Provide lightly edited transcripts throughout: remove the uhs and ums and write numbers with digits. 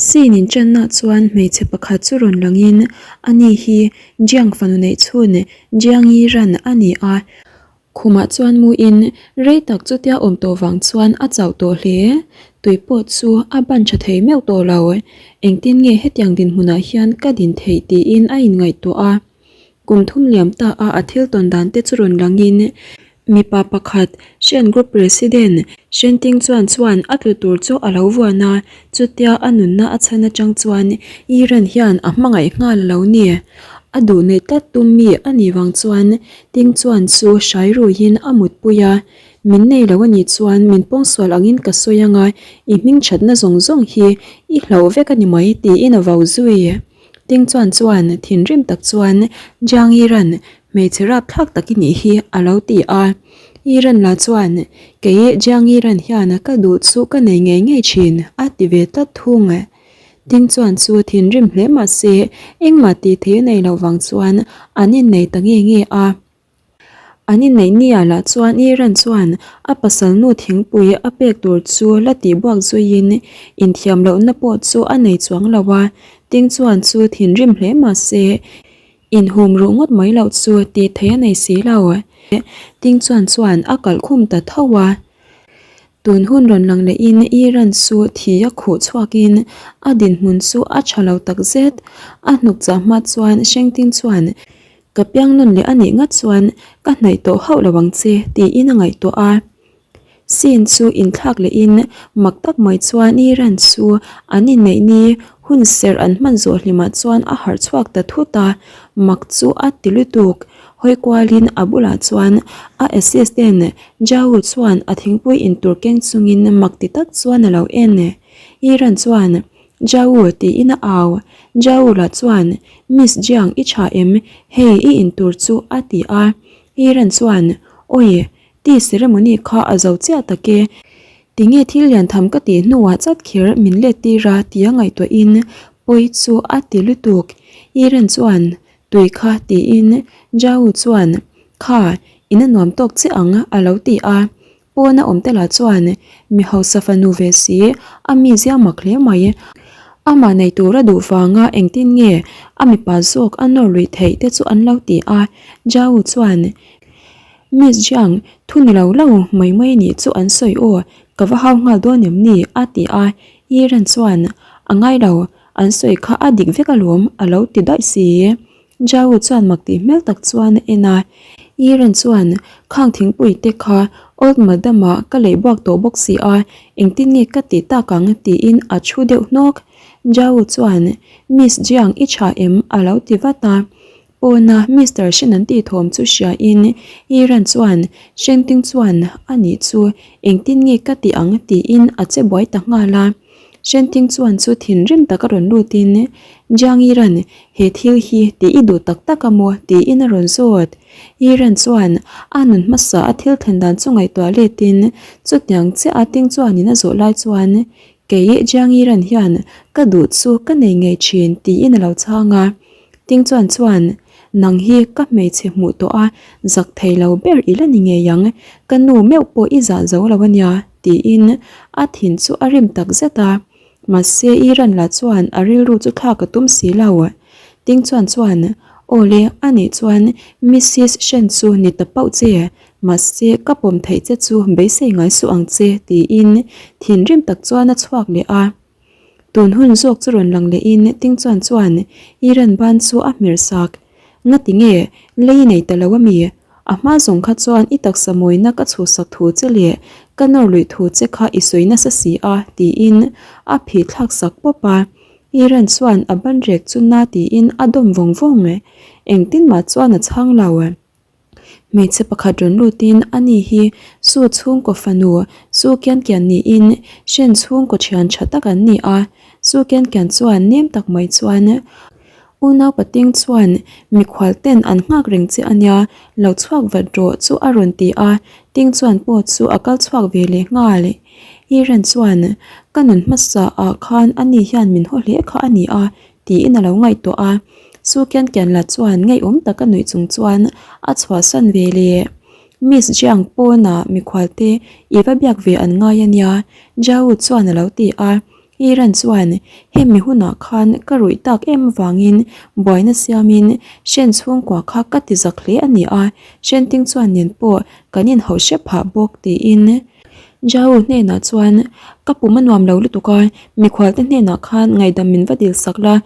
Scene inṭanna chuan hmeichhe pakhat chu rawn langin ani hi Jiang fanu neih chhun Jiang Yi Ran a ni a. Khumah chuan muin rei tak chutia awm tawh vang chuan a chauh tawh hle. Tui pawh chu a ban tha thei meuh tawh lo. Engtin nge hetiang dinhmunah hian ka din theih tiin a inngaihtuah a. Kum thum liam ta a a thil tawn dan te chu rawn langin mipa pakhat Shen Group President Shen Ting Chuan chuan a tlu tur chu a lo vuan a, chutia a nunna a chhan atang chuan Yiren hian a hmangaih nghal a lo ni. A duh neih tlat tum mi a nih vang chuan Ting Chuan chu hrai ruiin a mutpui a, Min nei lo a nih chuan min pawngsual angin ka sawi anga i hming thatna zawng zawng hi i hlauh vek a ni mai tiin a vau zui. Ting chuan chuan thinrim tak chuan Jiang Yiran hmeichhe rapthlak tak i nih hi a lo ti a. Yiran lah chuan Kei Jiang Yiran hian ka duh chu ka nei ngei ngei thin a ti ve tlat thung. Ting chuan chu thinrim hle mah se engmah tih thei a nei loh vang chuan an innei ta nge nge a. An inneih nia lah chuan Iran chuan a pasal nu thingpui a pek tur chu la tih buak zuiin inthiam lohna pawh chu a nei chuang lo a, Ting chuan chu thinrim hle mah se inhum ruh ngawt mai loh chu tih theih a nei si lo. Ting chuan chuan a kalh khum ta tho a. Tun hun rawn lang lehin Iran chu thi a khuh chhuakin a dinhmun chu a tha lo takzet. A hnuk chah hma chuan Shengting chuan Ka piang nawn leh a nih ngat chuan ka hnaih tawh hauh lo ang che tiin a ngaihtuah a. Scene chu inthlak lehin mak tak mai chuan Iran chu an inneih ni hun serh an hman zawh hlimah chuan a harh chhuak ta thut a, mak chu a ti lutuk. Hawi kualin a bulah chuan a assistant Jao chuan a thingpui intur keng chungin mak ti tak chuan a lo en. Iran chuan Jao tiin a au. Jao lah chuan, Miss Jiang i tha em? Hei i in tur chu a ti a. Iran chuan, Awi, tea ceremony kha a zo chiah tak e. Tinge thil lian tham ka tih hnuah chat kher min let tir a tia ngaihtuahin pawi chu a ti lutuk. Iran chuan, Tui kha tiin Jao chuan, Kha, in a nuam tawk chiah ang a lo ti a. Pawna awm te lah chuan mi hausa fanu ve si, a mi zia mak hle mai. Amah nei tura duh vanga engtin nge a mipa zawk a nawr luih theih te chu an lo ti a. Jao chuan, Miss Jiang, thu ni lo lo mai mai nih chu an sawi aw, ka va hau nghal dawn em ni? a ti a. Yiren chuan, A ngai lo, an sawi kha a dik vek alawm a lo ti daih si. Jao chuan mak tih hmel tak chuan a en a, Yiren chuan khang thingpui te kha Old Madam ah ka lei buak tawh bawk si a, engtin nge ka tih tak ang tiin a thu deuh hnawk. Jao chuan Miss Jiang i tha em a lo ti vat a, pawna Mister Shen an tih thawm chu hria in Yiren chuan Shen Ting chuan a nih chu engtin nge ka tih ang tiin a che buai ta nghal a. Shenting chuan chu thinrim taka rawn lutin, Jiang Yiran, he thil hi tih i duh tak tak a maw? tiin a rawn zawt. Yiran chuan a nun hmasa a thil thlen dan chu ngaihtuah letin, chutiang chiah a ting chuanin a zawh lai chuan, Kei Jiang Yiran hian ka duh chu ka nei ngei thin tiin a lo chhang a. Ting chuan chuan, Nang hi ka hmeichhe hmuh tawh a, zak thei lo ber i la ni ngei ang, ka nu meuh pawh i zah zo lo a nia, tiin a thin chu a rim tak zet a. Mahse Iran lah chuan a rilru chu thlak a tum si lo. Ting chuan chuan, Aw le, a nih chuan Missis Shen chu ni ta pauh che, mahse ka pawm theih che chu beisei ngai suh ang che, tiin thinrim tak chuan a chhuak leh a. Tun hun zawk chu rawn lang lehin Ting chuan chuan Iran ban chu a hmer sak. Ngati nge, lei nei ta lo ami? A hma zawng kha chuan i taksa mawina ka chhuhsak thu che leh ka nawr luih thu che kha i sawi nasa si a, tiin a phih thlak sak pawp a. Iran chuan a ban rek chu na tiin a dawm vawng vawng. Engtin mah chuan a chhang lo. Hmeichhe pakhat rawn lutin ani hi Su chhungkaw fanu Su Kian Kian niin Shen chhungkaw thian tha tak an ni a. Su Kian Kian chuan nem tak mai chuan Unau pating chuan mikhual ten an nghak reng che ania, lo chhuak vat rawh chu a rawn ti a, Ting chuan pawh chu a kal chhuak ve leh nghal. Yiren chuan ka nun hmasa ah khan ani hian min haw hle kha a ni a, Tiin a lo ngaihtuah a, Su Kian Kian la chuan ngeiawm taka nuih chung chuan a chhuahsan ve leh. Miss Jiang pawnah mikhualte i va biak ve an ngai a nia, Jao chuan a lo ti a. Iran chuan hemi hunah khan ka ruih tak em avangin buaina siamin Shen chhungkua kha ka ti zak hle a ni a, Shen Ting chuan nen pawh kan inhauh hrep phah bawk tiin Zhao hnenah chuan ka pum a nuam lo lutuk a, mikhualte hnenah khan ngaihdam min va dil sak la,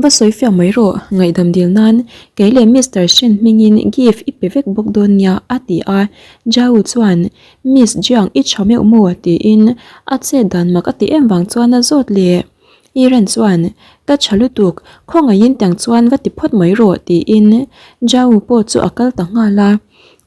va sawi fiah mai rawh, ngaihdam dil nan kei leh Mister Shen hmingin gift i pe vek bawk dawn nia a ti a, Zhao chuan Miss Jiang i tha meuh maw? tiin a chet dan mak a ti em vang chuan a zawt leh. Iran chuan, Ka tha lutuk, khawngaihin tiang chuan va ti phawt mai rawh tiin Zhao pawh chu a kal ta nghal a.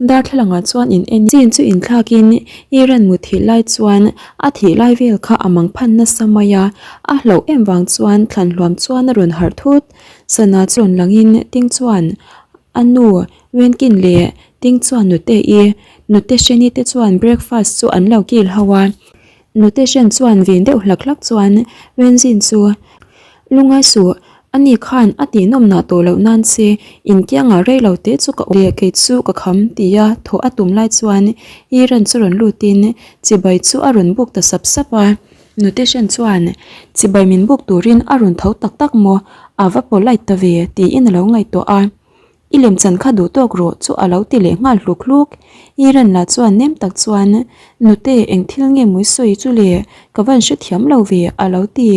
Darthlalangah chuan in en chin chu inthlakin Iran muthilh lai chuan a thih lai vel kha a mang phan nasa mai a, a hlauh em vang chuan thlan hluam chuan a rawn harh thut. Sana chu rawn langin Ting chuan a nu Wenkin leh Ting chuan nute i nute Sheni te chuan breakfast chu an lo kil ho a. Nute Shen chuan vin deuh hlak hlak chuan Wenzin chu lungai suh ani khan a tihnawm nah tawh loh nan che inkiangah rei lo te chu ka awm leh kei chu ka kham tia thawh a tum lai chuan Iran chu rawn lutin chibai chu a rawn buk ta sap sap a. Nute Shen chuan chibai min buk turin a rawn tho tak tak maw a va polite ta ve tiin a lo ngaihtuah a. I lemchan kha duh tawk rawh chu a lo ti leh nghal hluk hluk. Iran lah chuan nem tak chuan, Nute, eng thil nge mawi sawi chu le? Ka van hrethiam lo ve, a lo ti.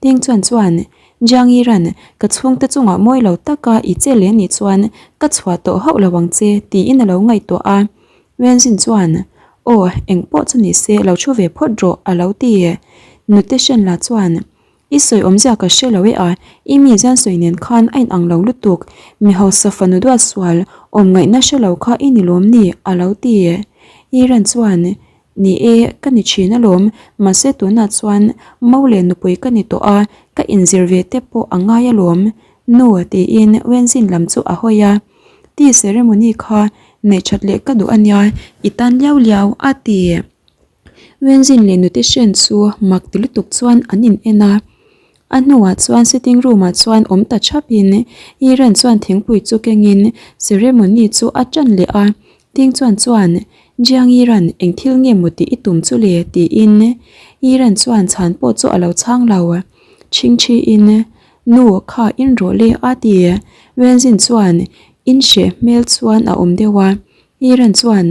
Ting chuan chuan, Jiang Iran, ka chhungte chungah mawi lo taka i che leh nih chuan ka chhuah tawh hauh lo ang che, tiin a lo ngaihtuah a. Wenzin chuan, Aw, eng pawh chu ni se lo thu ve phawt rawh, a lo ti. Nute Shen lah chuan, I sawi awmzia ka hre lo e a, i mi zian sawi nen khan a inang lo lutuk, mi hausa fanu duat sual awm ngaihna hre lo kha i ni lawm ni? a lo ti. Iran chuan, Ni e, ka ni thin alawm, mahse tunah chuan mo leh nupui ka ni tawh a, ka inzir ve te pawh a ngai alawm, nu tiin Wenzin lam chu a hawi a. Tea ceremony kha neih that leh ka duh ania, i tan liau liau a ti. Wenzin leh nute hren chu mak ti lutuk chuan an in en a, a hnuah chuan sitting room ah chuan awm ta thap in Iran chuan thingpui chu keng in ceremony chu a tan leh a, Ting chuan chuan Jiang Iran eng thil nge maw tih i tum chu le tiin Iran chuan chhan pawh chu a lo chhang lo, chhingchhi in nu kha in rawh le a ti, Wenzin chuan in hreh hmel chuan a awm deuh a. Iran chuan,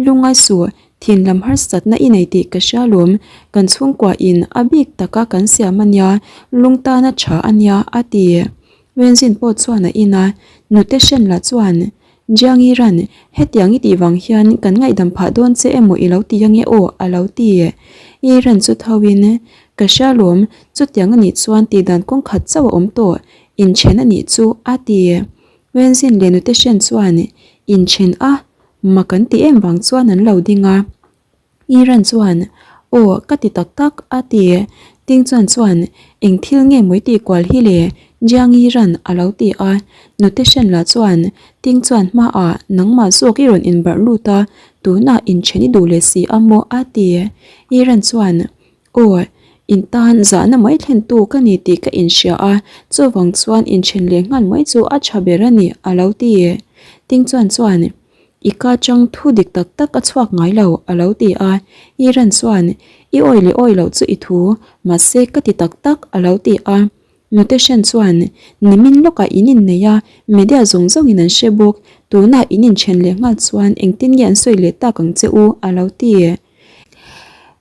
Lungngai suh, thin lam harsatna i nei tih ka hria lawm, kan chhungkua in a bik taka kan siam a nia, lung tana tha a nia, a ti. Wenzin pawh chuan a in a, nute hren lah chuan, Jiang Iran, hetiang i tih vang hian kan ngaihdam phah dawn che emaw i lo ti ange aw, a lo ti. Iran chu tho in, Ka hria lawm, chutiang a nih chuan tihdan kawng khat chauh a awm tawh, inthen a nih chu, a ti. Wenzin leh nute hren chuan inthen a, mak an ti em vang chuan an lo ding a. Iran chuan, Aw, ka ti tak tak, a ti. Ting chuan chuan, Eng thil nge mawi tih kual hi le? Jiang Iran a lo ti a. Nute hren lah chuan, Ting chuan hmaah nangmah zawk i rawn inbarh lut a, tunah inthen i duh leh si a maw? a ti. Iran chuan, Aw, in tan zahna mai thlentu ka ni tih ka inhria a, chuvang chuan inthen leh nghal mai chu a tha ber a ni, a lo ti. Ting chuan chuan, I ka chang thu dik tak tak a chhuak ngai lo, a lo ti a. Iran chuan, I awi leh awi loh chu i thu, mahse ka ti tak tak, a lo ti a. Notation chuan, Nimin lawkah in innei a, media zawng zawngin an hre bawk, tunah in inthen leh nghal chuan engtin nge an sawi leh tak ang che u? a lo ti.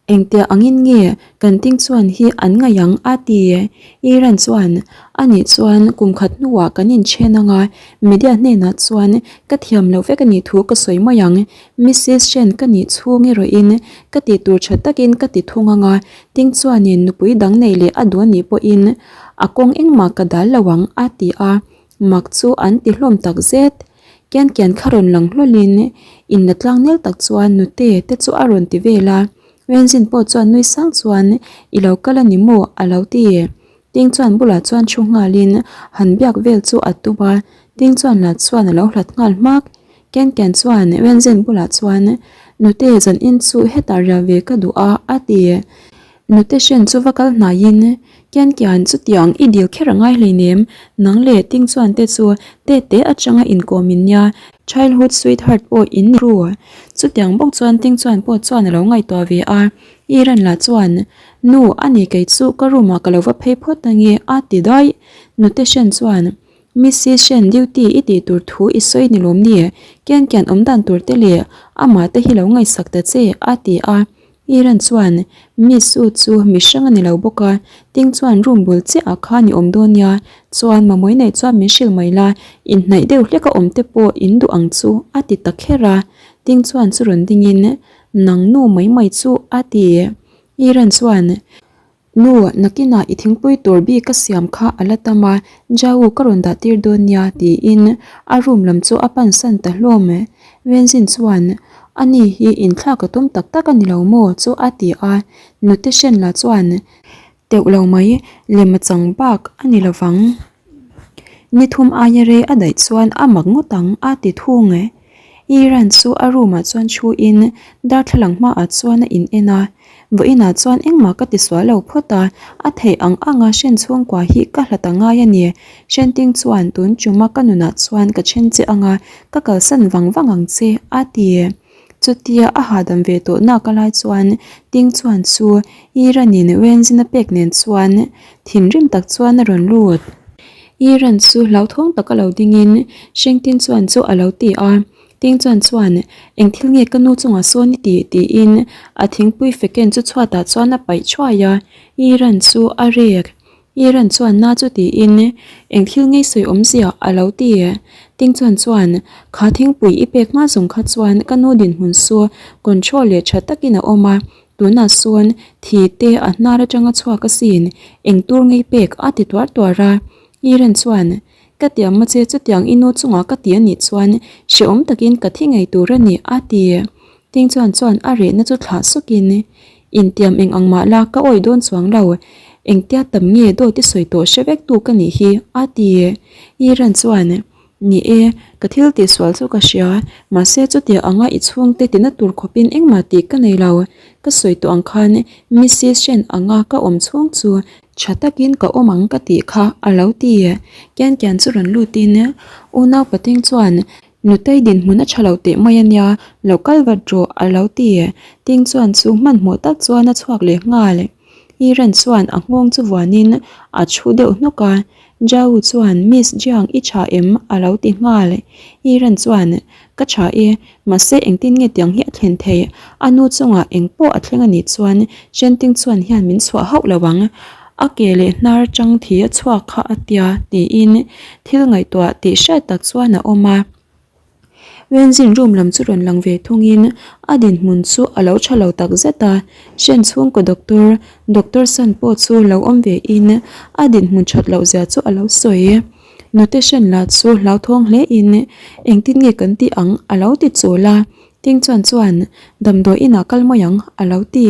Engtiah angin nge kan ting chuan hi an ngaih ang? a ti. Iran chuan, Anih chuan kum khat hnuah kan inthen ang a, media hnenah chuan ka thiam loh vek a nih thu ka sawi mai ang. Missis Shen ka nih chhung erawhin ka tih tur tha takin ka ti thung ang a, Ting chuanin nupui dang nei leh a duh anih pawhin a kawng engmah ka dal lo ang a ti a, mak chu an ti hlawm tak zet. Kian kian kha rawn lang hlawlin inla tlang nel tak chuan nute te chu a rawn ti vel a, Wenzin pawh chuan nui sang chuan i lo kal a ni maw a lo ti. Ting chuan bulah chuan thu nghalin han biak vel chu a tum a, Ting chuan lah chuan a lo hlat nghal hmak. Ken Ken chuan Wenzen bulah chuan, Nute zan in chu hetah riah ve ka duh a, a ti. Nute Shen chu va kal hnaiin, Kian kian, chutiang i dil kher a ngai hleinem, nang leh Ting chuan te chu te te atanga inkawm in nia, childhood sweetheart pawh in ni ru. Chutiang bawk chuan Ting chuan pawh chuan a lo ngaihtuah ve a, Iran lah chuan, Nu, a ni kei chu ka room ah ka lo va phei phawt ange a ti daih. Nute Shen chuan, Missy Shen duty i tih tur thu i sawi ni lawm ni? Kian kian awm dan tur te leh amah te hi lo ngaihsak ta che a ti a. Iran chuan, Miss U chu mi hrang a ni lo bawk a, Ting chuan room bul chiah ah khan i awm dawn nia, chuan Mamawii neih chuan min hrilh mai la, inhnaih deuh hlek a awm te pawh in duh ang chu a ti ta kher a. Ting chuan chu rawn ding in, Nang nu mai mai chu a ti. Iran chuan, Nu, nakinah i thingpui tur bik ka siam kha a la tam a, Jau ka rawn dah tir dawn nia tiin a room lam chu a pansan ta hlawm. Wenzin chuan, Ani hi inthlak a tum tak tak a ni lo maw? chu a ti a, nute Shenla chuan, Teuh lo mai, lem a chang bak a ni lo vang. Ni thum aia rei a daih chuan a mak ngawt ang a ti thung. Iran chu a room ah chuan thu in darthlalang hmaah chuan a in en a, vawiinah chuan engmah ka ti sual lo phawt a, a theih ang anga hren chhungkua hi ka hlat a ngai a ni. Hrenting chuan tun tuma ka nunah chuan ka then che anga ka kalsan vang vang ang che a ti. Chutia a hahdam ve tawh nak a lai chuan Ting chuan chu Iran-in Wenzin a pek nen chuan thinrim tak chuan a rawn lut. Iran chu hlauthawng taka lo dingin Shengtin chuan chu a lo ti a, Ting chuan chuan eng thil nge ka nu chungah sawn i tih tiin a thingpui feken chu chhuatah chuan a paih thuai a, Iran chu a rek. Iran chuan na chu tiin eng thil ngei sawi awmzia a lo ti. Ting chuan chuan kha thingpui i pek hma zawng kha chuan ka nu dinhmun chu control leh tha takin a awm a, tunah sawn thi te a hnar atanga chhuak asin eng tur ngei pek a ti tuar tuar a. Iran chuan ka tiam a che chutiang i nu chungah ka ti anih chuan hrehawm takin ka thi ngei tur a ni a ti. Ting chuan chuan a rehna chu thlah sukin Intiam eng ang mah la ka awih dawn chuang lo, engtia tam nge dawt i sawi tawh hre vek tu ka nih hi a ti. Iran chuan, Ni e, ka thil tihsual chu ka hria, mahse chutia anga i chhungte tina tur khawpin engmah tih ka nei lo. Ka sawi tawh ang khan Mrs Shen anga ka awm chhung chu tha takin ka awm ang ka tih kha a lo ti. Kian kian chu rawn lutin unau pating chuan Nutei dinhmun a tha lo teh mai a nia, lo kal vat rawh a lo ti. Ting chuan chu hmanhmawh tak chuan a chhuak leh nghal. Iran chuan a nghawng chu vuanin a thu deuh hnawk a, Jau chuan Miss Jiang i tha em? a lo ti nghal. Iran chuan Ka tha e, mahse engtin nge tiang hi a thlen theih? A nu chungah eng pawh a thleng a nih chuan Shen Ting chuan hian min chhuah hauh lo ang. A ke leh hnar chang thi a chhuak kha a tia tiin thil ngaihtuah tih hriat tak chuan a awm a. Wenzin room lam chu rawn lang ve thungin a dinhmun chu a lo tha lo tak zet a. Shen chhungkaw doctor, Doctor Sun pawh chu lo awm ve in a dinhmun that loh zia chu a lo sawi. Nute Shen lah chu hlauthawng hle in engtin nge kan tih ang a lo ti chul a. Ting chuan chuan damdawi inah kal mai ang a lo ti.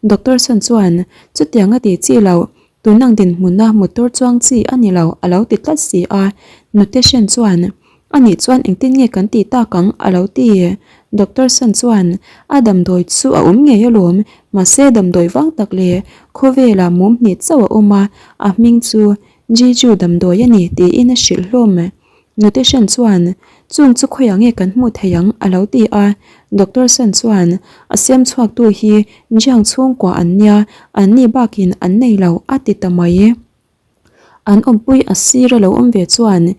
Doctor Sun chuan chutiang a tih chi loh, tunang dinhmuna motor chuang chi a ni lo a lo ti tlat si a. Nute Shen chuan anih chuan engtin nge kan tih tak ang a lo ti. Doctor Sun chuan a damdawi chu a awm ngei alawm, mahse damdawi vang tak leh khawvelah mum hnih chauh a awm a, a hming chu Jiju damdawi a ni tiin a hrilh hlawm. Nute Shen chuan, Chung chu khawiah nge kan hmuh theih ang? a lo ti a. Doctor Shen chuan, A siam chhuaktu hi Jiang chhungkua an nia, an ni bakin an nei lo, a ti ta mai. An awmpui a sir a lo awm ve chuan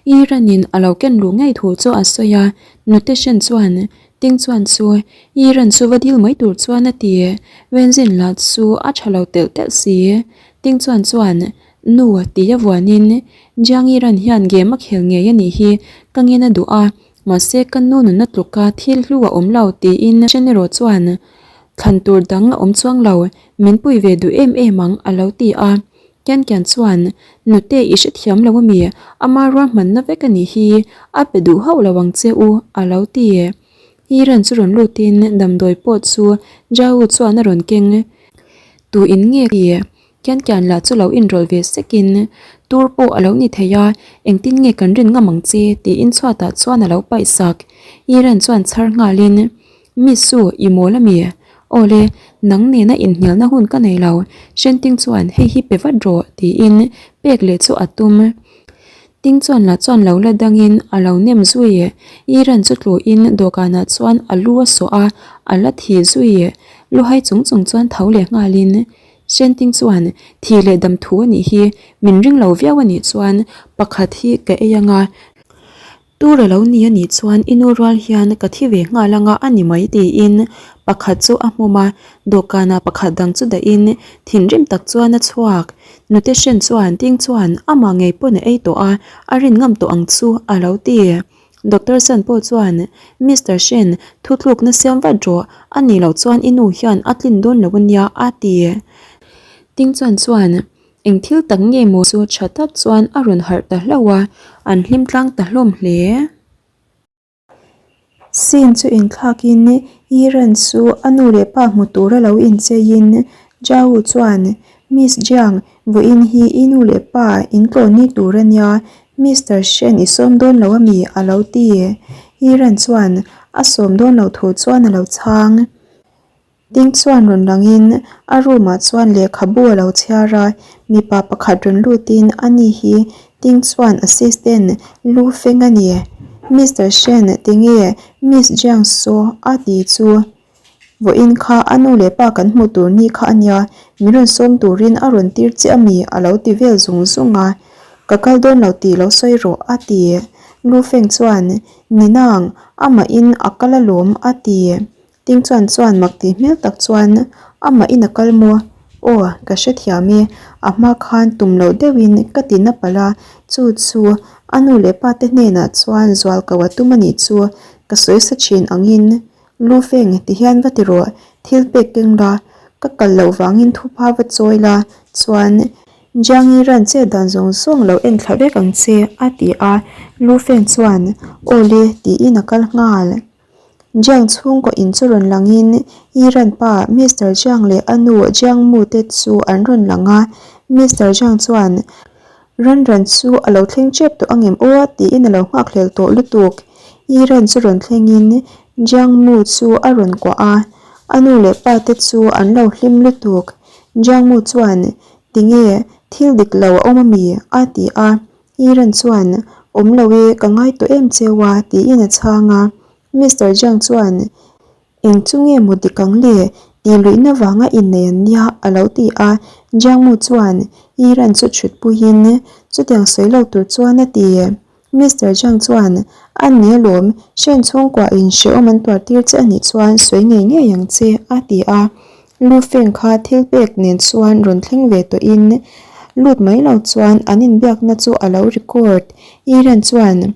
Iran-in a lo ken luh ngei thu chu a sawi a. Nute Shen chuan, Ting chuan chu Iran chu va dil mai tur chuan a ti. Wenzin lah chu a tha lo telh telh si. Ting chuan chuan, Nu, tia vuanin Jiang Yiran hian game a khel ngei a nih hi ka ngen a duh a, mahse ka nu nunna tluka thil hlu a awm lo tiin Chen erawh chuan thlan tur dang a awm chuang lo, min pui ve duh em em ang a lo ti a. Kian Kian chuan, Nute i hrethiam lo ami, ama ruahmanna vek a nih hi, a pe duh hauh lo ang che u a lo ti. Yiran chu rawn lutin damdawi pawh chu Jiao chuan a rawn keng. Tu in nge i? Kian kian lah chu lo inrawlh ve sekin, Tur pawh a lo ni thei a, engtin nge kan rin ngam ang che? tiin chhuatah chuan a lo paih sak. Iran chuan chhar nghalin, Miss Su, i mawl a mi? Awle, nang nena inhnialna hun ka nei lo, Shenting chuan hei hi pe vat rawh tiin pek leh chu a tum. Ting chuan lah chuan lo la dangin a lo nem zui. Iran chu tluin dawhkanah chuan a lu a sawh a, a la thi zui. Luhai chung chung chuan tho leh nghalin Shenting chuan thi leh dam thu a nih hi, min ring lo viau a nih chuan pakhat hi ka ei anga, Tur a lo ni a nih chuan i nu rual hian ka thi ve nghal anga a ni mai tiin pakhat chu a hmawm a, dawhkanah pakhat dang chu dahin thinrim tak chuan a chhuak. Nute hren chuan Ting chuan amah ngei pawn a ei tawh a, a rin ngam tawh ang chu a lo ti. Doctor Sun pawh chuan Mister Shen thutlukna siam vat rawh, a nih loh chuan i nu hian a tlin dawn lo a nia a ti. Ting chuan chuan Eng thil tak nge maw chu tha tak chuan a rawn harh ta hlauh a, an hlim tlang ta hlawm hle. Scene chu inthlakin Yiren chu a nu leh pa hmu tura lo incheiin Zhao chuan, Miss Jiang, vawiin hi i nu leh pa in tlawn ni tur a nia, Mister Shen i sawm dawn lo ami? a lo ti. Yiren chuan a sawm dawn lo thu chuan a lo chhang. Ding chuan rawn langin a room ah chuan lehkhabu a lo chhiar a, mipa pakhat rawn lutin a ni hi Ding chuan assistant lu feng a ni. Mister Shen tinge Miss Jiang saw a ti chu vawiin kha a nu leh pa kan hmu tur ni kha a nia, min rawn sawm turin a rawn tir che a mi a lo ti vel zung zung a, ka kal dawn lo tih lo sawi rawh a ti. Lu feng chuan ni nang amahin a kal alawm a ti. Ting chuan chuan mak tih hmel tak chuan amah in a kal maw? Aw, ka hrethiam e, a hma khan tum loh deuhin ka ti na palh a, chu chu a nu leh pa te hnenah chuan zual ko a tum a nih chu, ka sawi sa thin angin lu feng ti hian va ti rawh, thil pek keng la, ka kal loh vangin thupa va chawi la, chuan Jiangi ran chet dan zawng zawng lo en thla vek ang che a ti a, lu feng chuan aw le tiin a kal nghal. Jiang chhungkaw in chu rawn langin Iran pa Mister Jiang leh a nu Jiang Mu te chu an rawn lang a, Mister Jiang chuan Ran ran chu a lo thleng tep tawh angem aw tiin a lo nghak hlel tawh lutuk. Iran chu rawn thlengin Jiang Mu chu a rawn kuah a, a nu leh pa te chu an lo hlim lutuk. Jiang Mu chuan Tinge thil dik lo a awm ami? a ti a, Iran chuan, Awm lo e, ka ngai tawh em cheu a, tiin a chhang a. Mister Jiang chuan, Eng chu nge maw dik ang le? Tih luihna vanga innei an nia, a lo ti a. Jiang Mu chuan Iran chu chhut puiin, Chutiang sawi lo tur chuan a ti. Mister Jiang chuan, A ni alawm, Shen chhungkua in hrehawm an tuar tir che a nih chuan sawi ngei ngei ang che, a ti a. Lu feng kha thil pek nen chuan rawn thleng ve tawhin lut mai lo chuan an inbiakna chu a lo record. Iran chuan,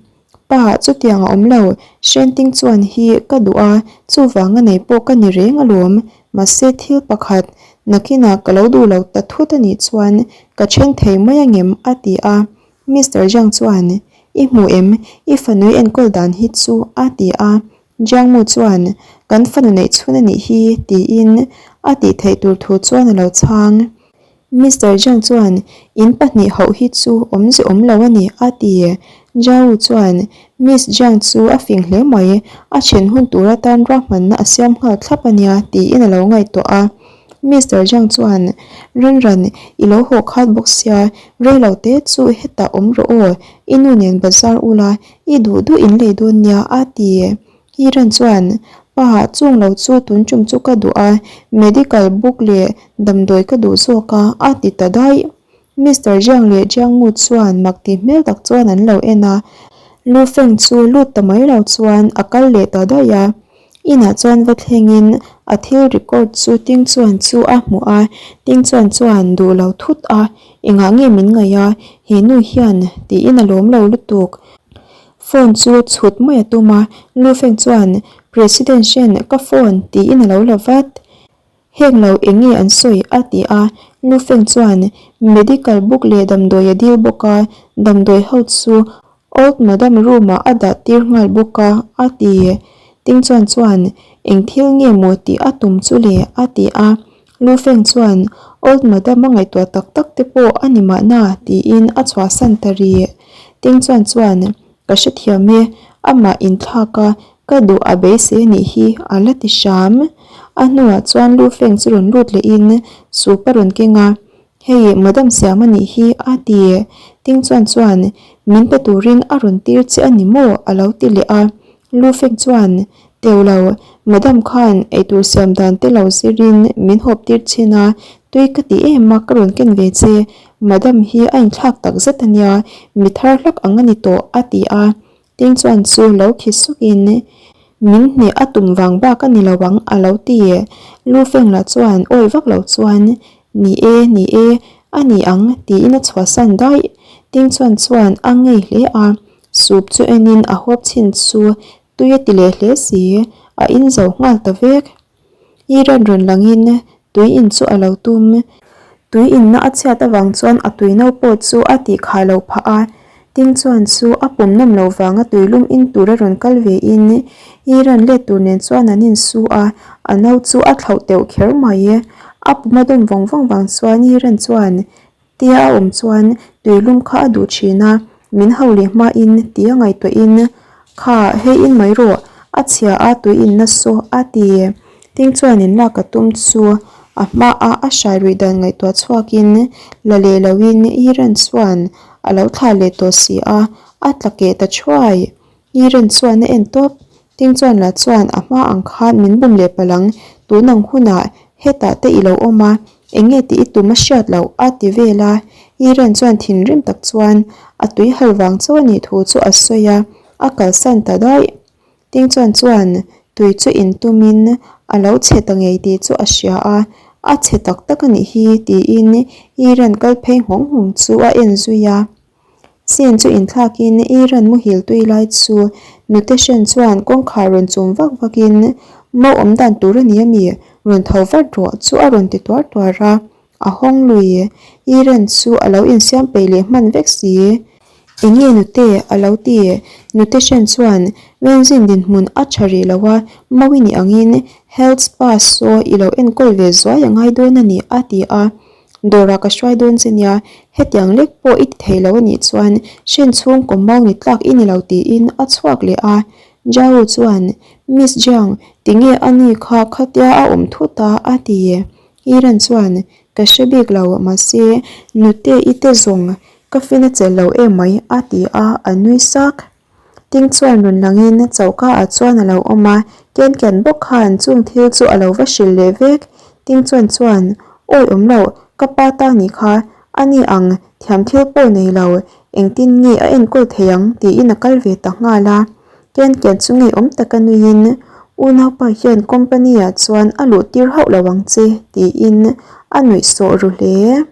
Pa, chutiang a awm lo, Shenting chuan hi ka duh a, chuvanga nei pawh ka ni reng alawm. Mahse thil pakhat, nakinah ka lo duh lo ta thut a nih chuan ka then thei mai angem? a ti a. Mister Zhang chuan, I hmu em? I fanu i enkawl dan hi chu a ti a. Jiang Mu chuan, Kan fanu neih chhun a nih hi, tiin a tih theih tur thu chuan a lo chhang. Mister Jiang chuan, In pahnih hauh hi chu awmze awm lo a ni, a ti. Jiao chuan, Miss Jiang chu a fing hle mai, a then hun tur atan ruahmanna a siam nghal thlap a nia, tiin a lo ngaihtuah a. Mister Jiang chuan, Ran ran, i lo haw khat bawk sia, rei lo te chu hetah awm rawh aw, i nu nen bazar ula, I duh duh in lei dawn nia a ti. Hiran chuan, Pa, chung lo chu tun tum chu ka duh a, medical book leh damdawi ka duh zawk a, a ti ta daih. Mister Jiang leh Jiang Mu chuan mak ti hmel tak chuan an lo en a. Lu Feng chu lut ta mai lo chuan a kal leh ta daih a. Inah chuan va thlengin a thil record chu Ting chuan chu a hmuh a, Ting chuan chuan duh lo thut a, engah nge min ngaih a, he nu hian tiin a lawm lo lutuk. Phone chu chhut mai a tum a, Lu Feng chuan President Shen ka phone tiin a lo la vat. Heng lo eng nge an sawi? a ti a, Lu Feng chuan medical book leh damdawi a dil bawk a, damdawi ho chu Old Madam room ah a dah tir nghal bawk a, a ti. Ting chuan chuan eng thil nge maw tih a tum chu le? a ti a, Lu Feng chuan Old Madam a ngaihtuah tak tak te pawh a ni mahna tiin a chhuahsan ta rih. Ting chuan chuan ka hrethiam e, amah inthlak a. Ka duh a beisei a nih hi a la ti hram. A hnuah chuan Lu Feng chu rawn lut lehin soup a rawn keng a, Hei Madam Siam a nih hi a ti. Ting chuan chuan min pe turin a rawn tir che a ni maw? a lo ti leh a. Lu Feng chuan Teu lo, Madam khan eitur siam dan te lo zirin min hawp tir thin a, tui ka ti em a ka rawn ken ve che. Madam hi a inthlak tak zet a nia, mi thar hlak ang a ni tawh a ti a. Ting chuan chu lo khi sukin, Min hneh a tum vang bak a ni lo ang a lo ti. Lu Feng lah chuan awi vak lo chuan, Ni e, ni e, a ni ang tiin a chhuahsan daih. Ting chuan chuan a ngei hle a, soup chu enin a huap chhin chu tui a ti leh hle si, a in zo nghal ta vek. I rawn rawn langin tui in chu a lo tum. Tui inna a chhiat avang chuan a tui no pawh chu a tih khah loh phah a. Ting chuan chu a pawm nawm loh vanga tui lum in tur a rawn kal ve in i rawn let tur nen chuan an insu a, a no chu a thlauh teuh kher mai. A pum a dawm vawng vawng vang chuan i rawn chuan Tia a awm chuan tuilum kha a duh thin a, min ho leh hmain tia ngaihtuahin, Kha, hei in mai rawh, a chhia a tui in na saw a ti. Ting chuan in lak a tum chu a hma a a hrai ruih dan ngaihtuah chhuakin la leh loin Iran chuan a lo thlah leh tawh si a, a tla keh ta thuai. Iren chuan a en tawp. Ting chuan lah chuan a hma ang khan min bum leh palh ang, tun ang hunah hetah te i lo awm a, eng nge tih i tum a hriat loh a ti vel a. Iren chuan thinrim tak chuan a tui hal vang chu a nih thu chu a sawi a, a kalsan ta daih. Ting chuan chuan tui chu in tumin a lo chhe ta ngei tih chu a hria a, a chhe tak tak a nih hi tiin Iren kal phei nghawng nghawng chu a en zui a. Sin chu inthlakin Iran muhil tui lai chu nute hren chuan kawngkhar rawn chum vak vakin Mau awm dan tur a ni a mi? Rawn tho vat rawh chu a rawn ti tuar tuar a, a hawng lui. Iran chu a lo insiam peih leh hman vek si. Enge nute? a lo ti. Nute hren chuan Wenzin dinhmun a tha rih lo a, Mau i nih angin Health Spa saw i lo enkawl ve zuai a ngai dawn a ni a ti a. Dawrah ka hruai dawn che nia, hetiang lek pawh i ti thei lo a nih chuan hren chhung kawm mau ni tlak i ni lo tiin a chhuak leh a. Zhao chuan, Miss Jiang, tinge a ni kha khatia a awm thut a? a ti. Yiran chuan, Ka hre bik lo, mahse nute i te zawng ka fin a chelh lo emai a ti a, a nui sak. Ting chuan rawn langin choka ah chuan a lo awm a, Ken Ken bawk khan chung thil chu a lo va hrilh leh vek. Ting chuan chuan, Awi awm loh, ka pa ta nih kha, a ni ang, thiam thil pawh nei lo, engtin nge a enkawl thei ang tiin a kal ve ta nghal a. Ken Ken chu ngeiawm taka nuiin, Unaupa hian company ah chuan a luh tir hauh lo ang che tiin a nuih sawh ru hle.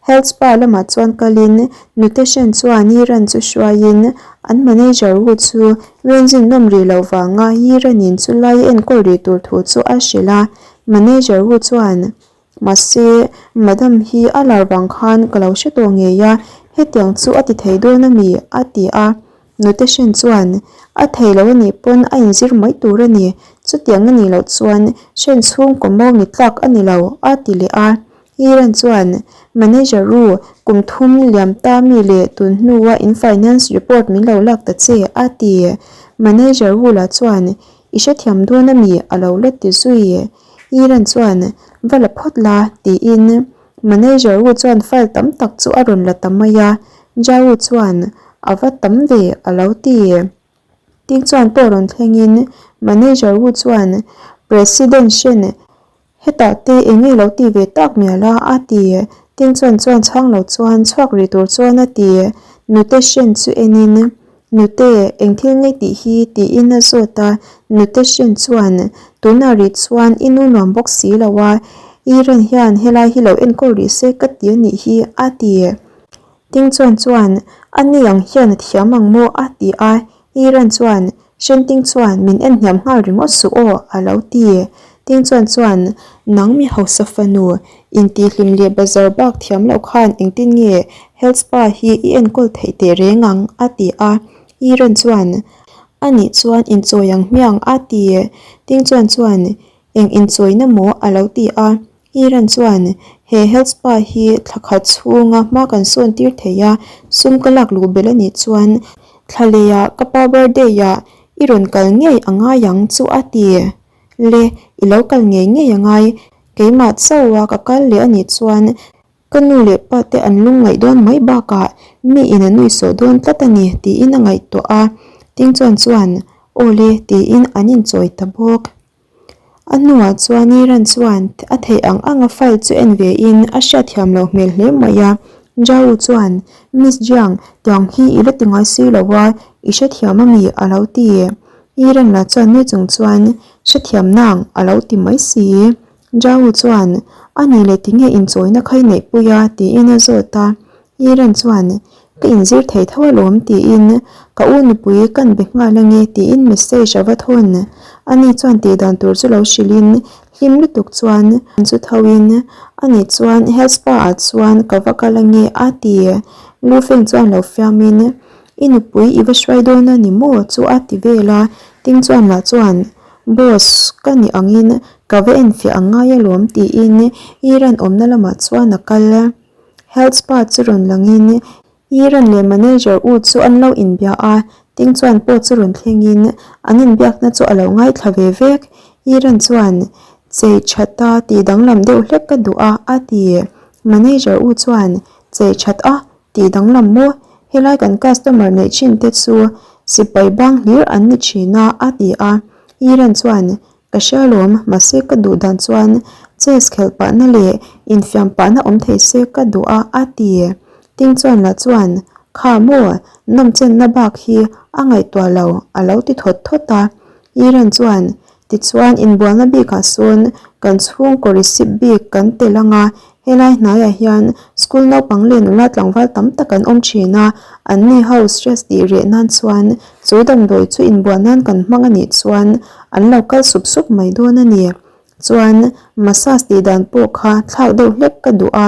Health Spa lamah chuan kalin Nutation chuan Yiran chu hruaiin an manager wu chu Wenzin nawm rih loh vanga Yiranin chu lai a enkawl rih tur thu chu a hrilh a. Manager wu chuan, Mahse, Madam hi a lar vang khan ka lo hre tawh ngei a, hetiang chu a ti thei dawn a mi? a ti a. Nutation chuan, A thei lo a nih pawn a inzir mai tur a ni, chutiang a nih loh chuan hren chhungkaw mau ni tlak a ni lo, a ti leh a. Iran chuan, Manager ru, kum thum liam ta mi leh tun hnua in finance report min lo lak ta che, a ti. Manager ru lah chuan, I hrethiam dawn a mi? a lo la ti zui. Iran chuan, Va la phawt la, tiin Manager ru chuan file tam tak chu a rawn la ta mai a. Zhao chuan, A va tam ve, a lo ti. Ting chuan pawh rawn thlengin Manager ru chuan, President Shen, Hetah te eng nge lo ti ve tak mial a? a ti. Ting chuan chuan chhang lo chuan chhuak rih tur chuan a ti. Nute Shen chu enin, Nute, eng thil ngei tih hi? tiin a zawt a. Nute Shen chuan, Tunah rih chuan i nu nuam bawk si lo a, Iran hian helai hi lo enkawl rih se ka ti a nih hi, a ti. Ting chuan chuan, A ni ang hian a thiam ang maw? a ti a. Iran chuan, Shen Ting chuan min en hniam nghal ringawt suh aw, a lo ti. Ting chuan chuan, Nang mi hausa fanu, intihhlim leh bazar bak thiam loh khan engtin nge health spa hi i enkawl theih teh reng ang? a ti a. Iran chuan, A nih chuan inchawi ang hmiang, a ti. Ting chuan chuan, Eng inchawina maw? a lo ti a. Iran chuan, He health spa hi thla khat chhunga hma kan sawn tir thei a, sum ka lak luh belh a nih chuan thla leiah ka pa birthday ah I rawn kal ngei a ngai ang chu a ti. Le, i lo kal ngei ngei a ngai. Keimah chauha ka kal leh a nih chuan ka nu leh pa te an lungngaih dawn mai bakah mi in a nui sawh dawn tlat a ni tiin a ngaihtuah a. Ting chuan chuan, Aw le tiin an inchawi ta bawk. A hnuah chuan Iran chuan a theih ang anga file chu en ve in a hriatthiam loh hmel hle mai a. Zhao chuan, Miss Jiang, tiang hi i la ti ngai si lo a, i hrethiam ami? a lo ti. Iran lah chuan nui chung chuan, Hrethiam nang, a lo ti mai si. Zhao chuan, A nih leh tinge inchawina kha i neihpui a? tiin a zawt a. Iran chuan, Ka inzir thei tho alawm tiin ka u nupui kan be nghal ange tiin message a va thawn. Ani chuan tih dan tur chu lo hrilhin hlim lutuk chuan chu tho in ani chuan health spa ah chuan ka va kal ange a ti. Lu Feng chuan lo fiamin I nupui i va hruai dawn a ni maw chu a ti vel a, Ting chuan lah chuan Boss ka ni angin ka va enfiah ang ngai alawm tiin Iran awmna lamah chuan a kal. Health spa chu rawn langin Iran leh manager u chu an lo inbia a, Ting chuan pawh chu rawn thlengin an inbiakna chu a lo ngaithla ve vek. Iran chuan, Chei that a tih danglam deuh hlek ka duh a, a ti. Manager u chuan, Chei that a tih danglam maw? Helai kan customer neih thin te chu sipai bang hlir an ni thin a, a ti a. Iran chuan, Ka hria alawm, mahse ka duh dan chuan chess khelh pahna leh infiam pahna awm thei se ka duh a, a ti. Ting chuan lah chuan, Kha maw, nawmchenna bak hi a ngaihtuah lo, a lo ti thawt thawt a. Iran chuan, Tichuan, inbualna bikah sawn kan chhungkaw receipt bik kan tel ang a, Helai hnaiah hian school naupang leh nula tlangval tam tak an awm thin a, anni ho stress tih reh nan chuan chu damdawi chu inbual nan kan hmang a nih chuan an lo kal sup sup mai dawn a ni. Chuan massage tih dan pawh kha thlak deuh hlek ka duh a,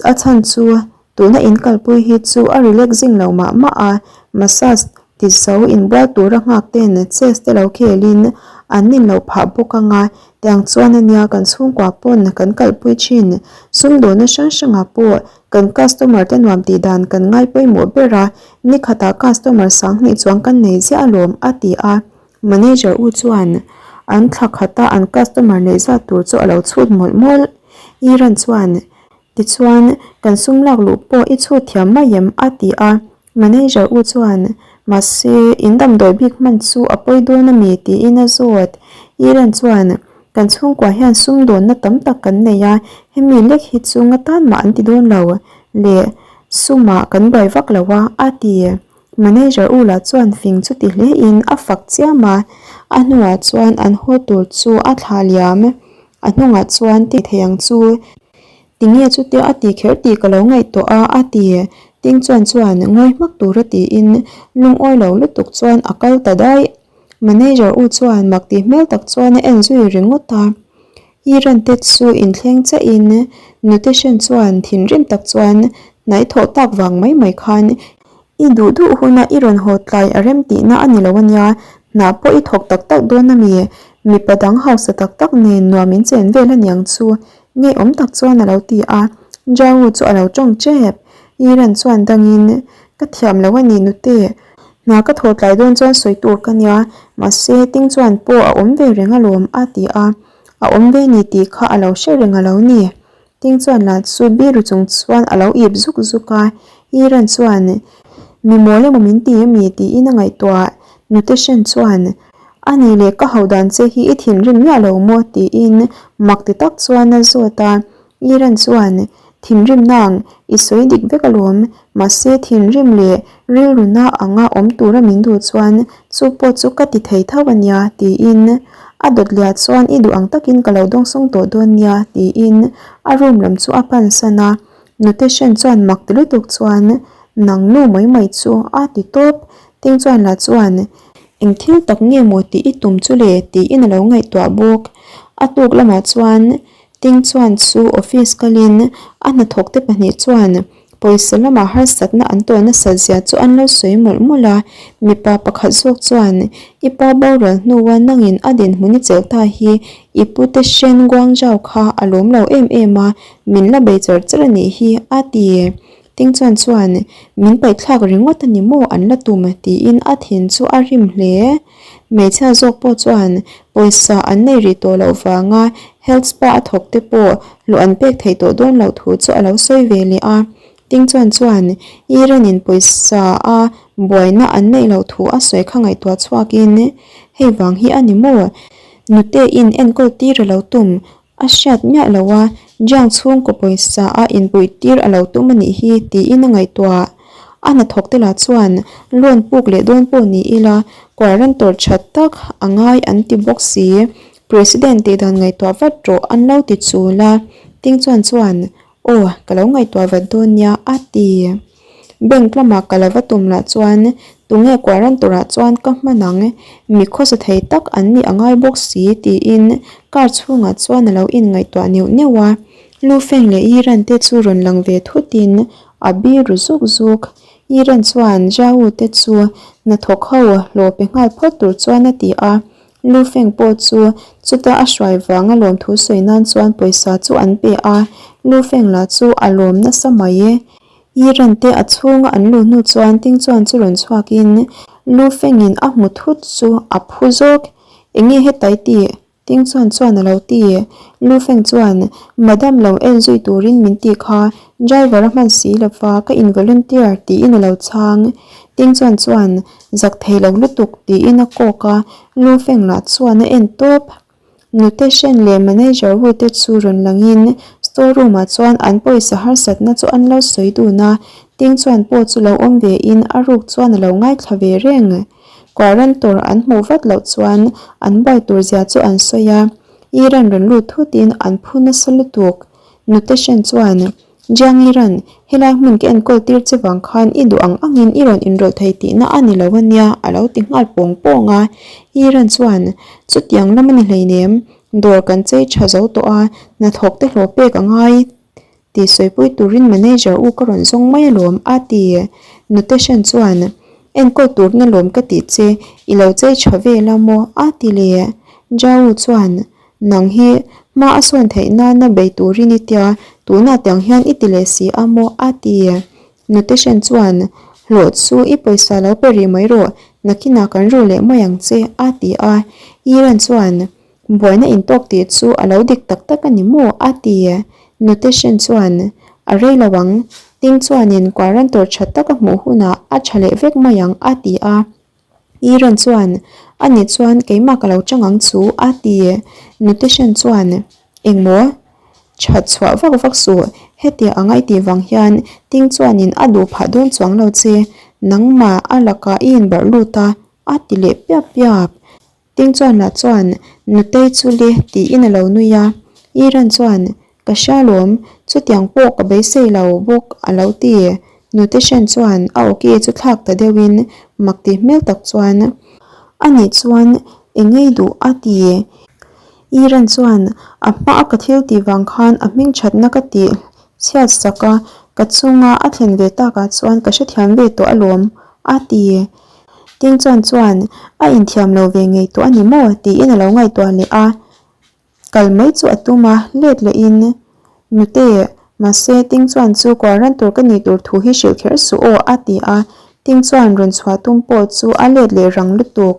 a chhan chu tuna in kalpui hi chu a relaxing lo mah mah a, massage ti zo inbual tura nghak ten chess te lo khelin an nin loh phah bawk ang a, tiang chuan ania kan chhungkua pawn kan kalpui thin. Sumdawhna hrang hrangah pawh kan customer te nuam tih dan kan ngai pawimawh ber a, nikhatah customer sanghnih chuang kan nei ziah alawm a ti a. Manager u chuan an thla khata an customer neih zat tur chu a lo chhut mawlh mawlh. Iran chuan Tichuan, kan sum lak luh pawh i chhut thiam mai em? a ti a. Manager u chuan, Mahse, in damdawi bik hman chu a pawi dawn a mi? tiin a zawt. Iran chuan, Kan chhungkua hian sum dawnna tam tak kan nei a, hemi lek hi chu nga tan mah an ti dawn lo le, sumah kan buai vak lo a, a ti. Manager u lah chuan fing chu ti hlein a fak chiam a, a hnuah chuan an haw tur chu a thlah liam. A hnungah chuan ti thei ang chu. Tinge chutia a ti kher tih ka lo ngaihtuah a, a ti. Ting chuan chuan ngawi hmak tura tiin lungawi lo lutuk chuan a kal ta daih. Manager u chuan mak tih hmel tak chuan a en zui ringawt a. Iran te chu inthleng chiahin nute hren chuan thinrim tak chuan hnaih thawh tak vang mai mai khan I duh duh huna i rawn haw tlai a rem tihna a ni lo ania, hna pawh i thawk tak tak dawn a mi? Mipa dang hausa tak tak nen nuam in chen vel a niang chu ngeiawm tak chuan a lo ti a, Zhao chu a lo tawng tep. Iran chuan dangin, Ka thiam lo a ni nute, hna ka thawh tlai dawn chuan sawi tur ka nia, mahse Ting chuan pawh a awm ve reng alawm a ti a, a awm ve ni tih kha a lo hre reng a lo ni. Ting chuan lah chu biru chung chuan a lo ip zuk zuk a, Iran chuan, Mi mawl emaw min ti ami? tiin a ngaihtuah. Nute Shen chuan, A nih leh ka hauh dan che hi i thinrim miah lo maw? tiin mak ti tak chuan a zawt a. Iran chuan, Thinrim nang, i sawi dik vek alawm, mahse thinrim leh rilru na anga awm tura min duh chuan chu pawh chu ka ti thei tho a nia, tiin a dawt liah chuan i duh ang takin ka lo dawngsawng tawh dawn nia, tiin a room lam chu a pansan a. Nute Shen chuan mak ti lutuk chuan, Nang nu mai mai chu a ti tawp. Ting chuan lah chuan, Eng thil tak nge maw tih i tum chu le? tiin a lo ngaihtuah bawk. A tuk lamah chuan Ting chuan chu office kalin a hnathawkte pahnih chuan pawisa lamah harsatna an tawn nasat zia chu an lo sawi mawlh mawlh a. Mipa pakhat zawk chuan, I pa boral hnua nangin a dinhmun i chelh ta hi i pute Shen Guangzhou kha a lawm lo em em a, min la bei char char a nih hi, a ti. Ting chuan chuan min paihthlak ringawt a ni maw an la tum tiin a thin chu a rim hle. Hmeichhia zawk pawh chuan pawisa an nei rih tawh loh vanga health spa a thawk te pawh hlawh an pek theih tawh dawn loh thu chu a lo sawi ve leh a. Ting chuan chuan Iran in pawisa a buaina an neih loh thu a sawi kha ngaihtuah chhuakin hei vang hi a ni maw nute in enkawl tir a lo tum A hriat miah lo a, Jiang chhungkaw pawisa a inpuih tir a lo tum a nih hi tiin a ngaihtuah. A hnathawk te lah chuan loan puk leh dawn pawh ni ila quarantor tha tak a ngai an ti bawk si. President tih dan ngaihtuah vat rawh an lo ti chul a, Ting chuan chuan Aw, ka lo ngaihtuah vat dawn nia a ti. Bank lamah ka la va tum lah chuan tunge quarantor ah chuan ka hman ang, mi khawsa thei tak an nih a ngai bawk si tiin car chhungah chuan a lo inngaihtuah neuh neuh a. Lu Feng leh Yiran te chu rawn lang ve thutin a bir ru zuk zuk. Yiran chuan Zhao te chu hnathawk ho hlawh pe nghal phawt tur chuan a ti a. Lu Feng pawh chu chuta a hruai vanga lawmthu sawi nan chuan pawisa chu an pe a, Lu Feng lah chu a lawm nasa mai e. Yiran te a chhunga an luh hnu chuan Ting chuan chu rawn chhuakin Lu Fengin a hmu thut chu a phu zawk. Enge hetai tih? Ting chuan chuan a lo ti. Lu Feng chuan, Madam lo en zui turin min ti kha, driver a hman si lova ka in volunteer tiin a lo chhang. Ting chuan chuan, Zak thei lo lutuk tiin a kawk a, Lu Feng lah chuan a en tawp. Nute Shen leh manager Wu te chu rawn langin store room ah chuan an pawisa harsatna chu an lo sawi dun a, Ting chuan pawh chu lo awm ve in a ruk chuan a lo ngaithla ve reng. Quarantor an hmuh vat loh chuan an buai tur zia chu an sawi a, Iran rawn lut thut in an phu nasa lutuk. Nute Shen chuan Jiang Iran, helai hmun ka enkawl tir che vang khan i duh ang angin i rawn inrawlh thei tihna a ni lo a nia, a lo ti nghal pawng pawng a. Iran chuan, Chutiang lam a ni hleinem, dawr kan chei tha zo tawh a, hnathawk te hlawh pek a ngai tih sawipui turin manager u ka rawn zawng mai alawm, a ti. Nuteshan chuan, Enkawl turin alawm ka tih che, i lo chei tha vel a maw? a ti leh. Jao chuan, Nang hi hma a sawn theih nana bei turin i tia, tunah tiang hian i ti leh si a maw? a ti. Nuteshen chuan, Hlawh chu i pawisa lo pe rih mai rawh, nakinah kan ru leh mai ang che, a ti a. Iran chuan, Buaina intawk tih chu a lo dik tak tak a ni maw? a ti. Nuteshen chuan, A rei lo ang, Ting chuanin quarantor tha tak a hmuh hunah a tha leh vek mai ang, a ti a. Iran chuan, A nih chuan keimah ka lo chang ang chu, a ti. Nuteshan chuan, Engmaw? That chhuah vak vak suh, hetia a ngaitih vang hian Ting chuanin a duh phah dawn chuang lo che, nangmah a lakah i inbarh lut a, a ti leh piap piap. Ting chuan lah chuan, Nutei chu le, tiin a lo nui a. Iran chuan, Ka hria lawm, chutiang pawh ka beisei lo bawk a lo ti. Nute Shen chuan a awki chu thlak ta deuhin mak tih hmel tak chuan, A nih chuan eng ngei duh a ti. Iran chuan, A hma a ka thil tih vang khan a hming thatna ka tih chhiat sak a, ka chunga a thlen ve takah chuan ka hrethiam ve tawh alawm a ti. Ting chuan chuan a inthiam lo ve ngei tawh a ni maw tiin a lo ngaihtuah leh a, kal mai chu a tum a, let lehin Nute, mahse Ting chuan chu kual ran tur ka nih tur thu hi hrilh kher suh aw a ti a, Ting chuan rawn chhuah tum pawh chu a let leh rang lutuk.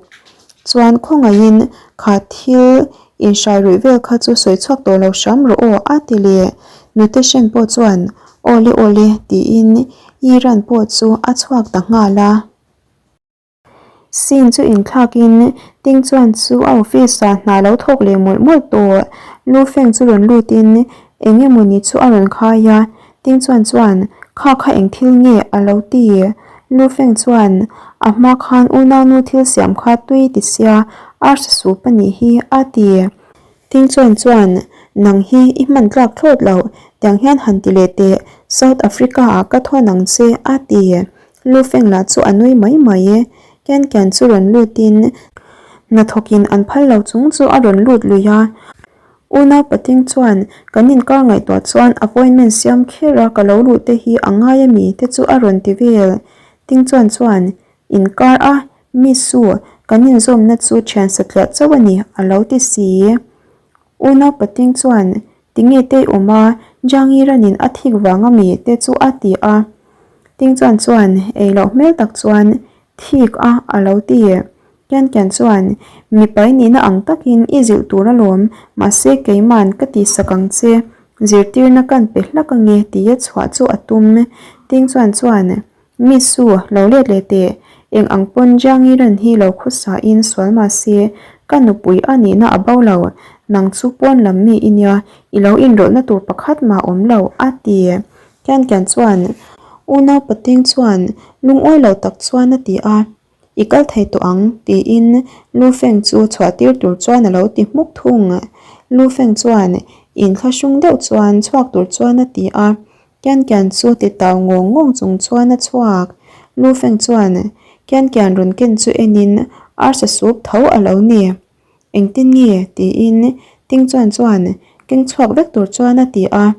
Chuan khawngaihin kha thil inhrai ruih vel kha chu sawi chhuak tawh lo hram rawh aw a ti leh. Nute Shen pawh chuan Awle awle tiin Iran pawh chu a chhuak ta nghal a. Scene chu inthlakin Ting chuan chu a office ah hna lo thawk leh mawlh mawlh tawh. Lu Feng chu rawn lutin eng emawni chu a rawn khai a, Ting chuan chuan kha kha eng thil nge a lo ti. Lu Feng chuan a hma khan unaunu thil siam kha tui ti sia arsa sup a nih hi a ti. Ting chuan chuan, Nang hi i hman tlak thlawt loh, tiang hian han ti leh teh, South Africa ah ka thawn ang che, a ti. Lu Feng lah chu a nui mai mai e. Ken Ken chu rawn lutin hnathawkin an phal lo chung chu a rawn lut lui a. Unau Pating chuan, Kan inkar ngaihtuah chuan appointment siam kher a ka lo luh te hi a ngai a mi te chu a rawn ti vel. Ting chuan chuan, Inkar a, mi su, kan inzawmna chu thian satliah chauh a ni, a lo ti si. Unau pating chuan, Tinge te i awm a, Jiang Yiranin a thik vang a mi te chu a ti a. Ting chuan chuan ei loh hmel tak chuan thik a a lo ti. Kian Kian chuan, Mipai nihna ang takin i zilh tur alawm, mahse keiman ka tihsak ang che, zirtirna kan pe hlak ange tia chhuah chu a tum. Ting chuan chuan, Mi su, lo let leh teh, eng ang pawn Jiangiran hi lo khawsain sual mahse ka nupui a nihna a bo lo, nang chu pawn lam mi i nia, i lo inrawlhna tur pakhat mah awm lo, a ti. Kian Kian chuan, Unau Pating chuan lungawi lo tak chuan a ti a. I kal thei tawh ang, tiin Lu Feng chu chhuah tir tur chuan a lo ti hmuk thung. Lu Feng chuan inthlahrung deuh chuan chhuak tur chuan a ti a, Kian Kian chu ti tau ngawng ngawng chung chuan a chhuak. Lu Feng chuan Kian Kian rawn ken chu enin arsa sup tho a lo ni. Engtin nge? tiin Ting Chuan chuan keng chhuak vek tur chuan a ti a.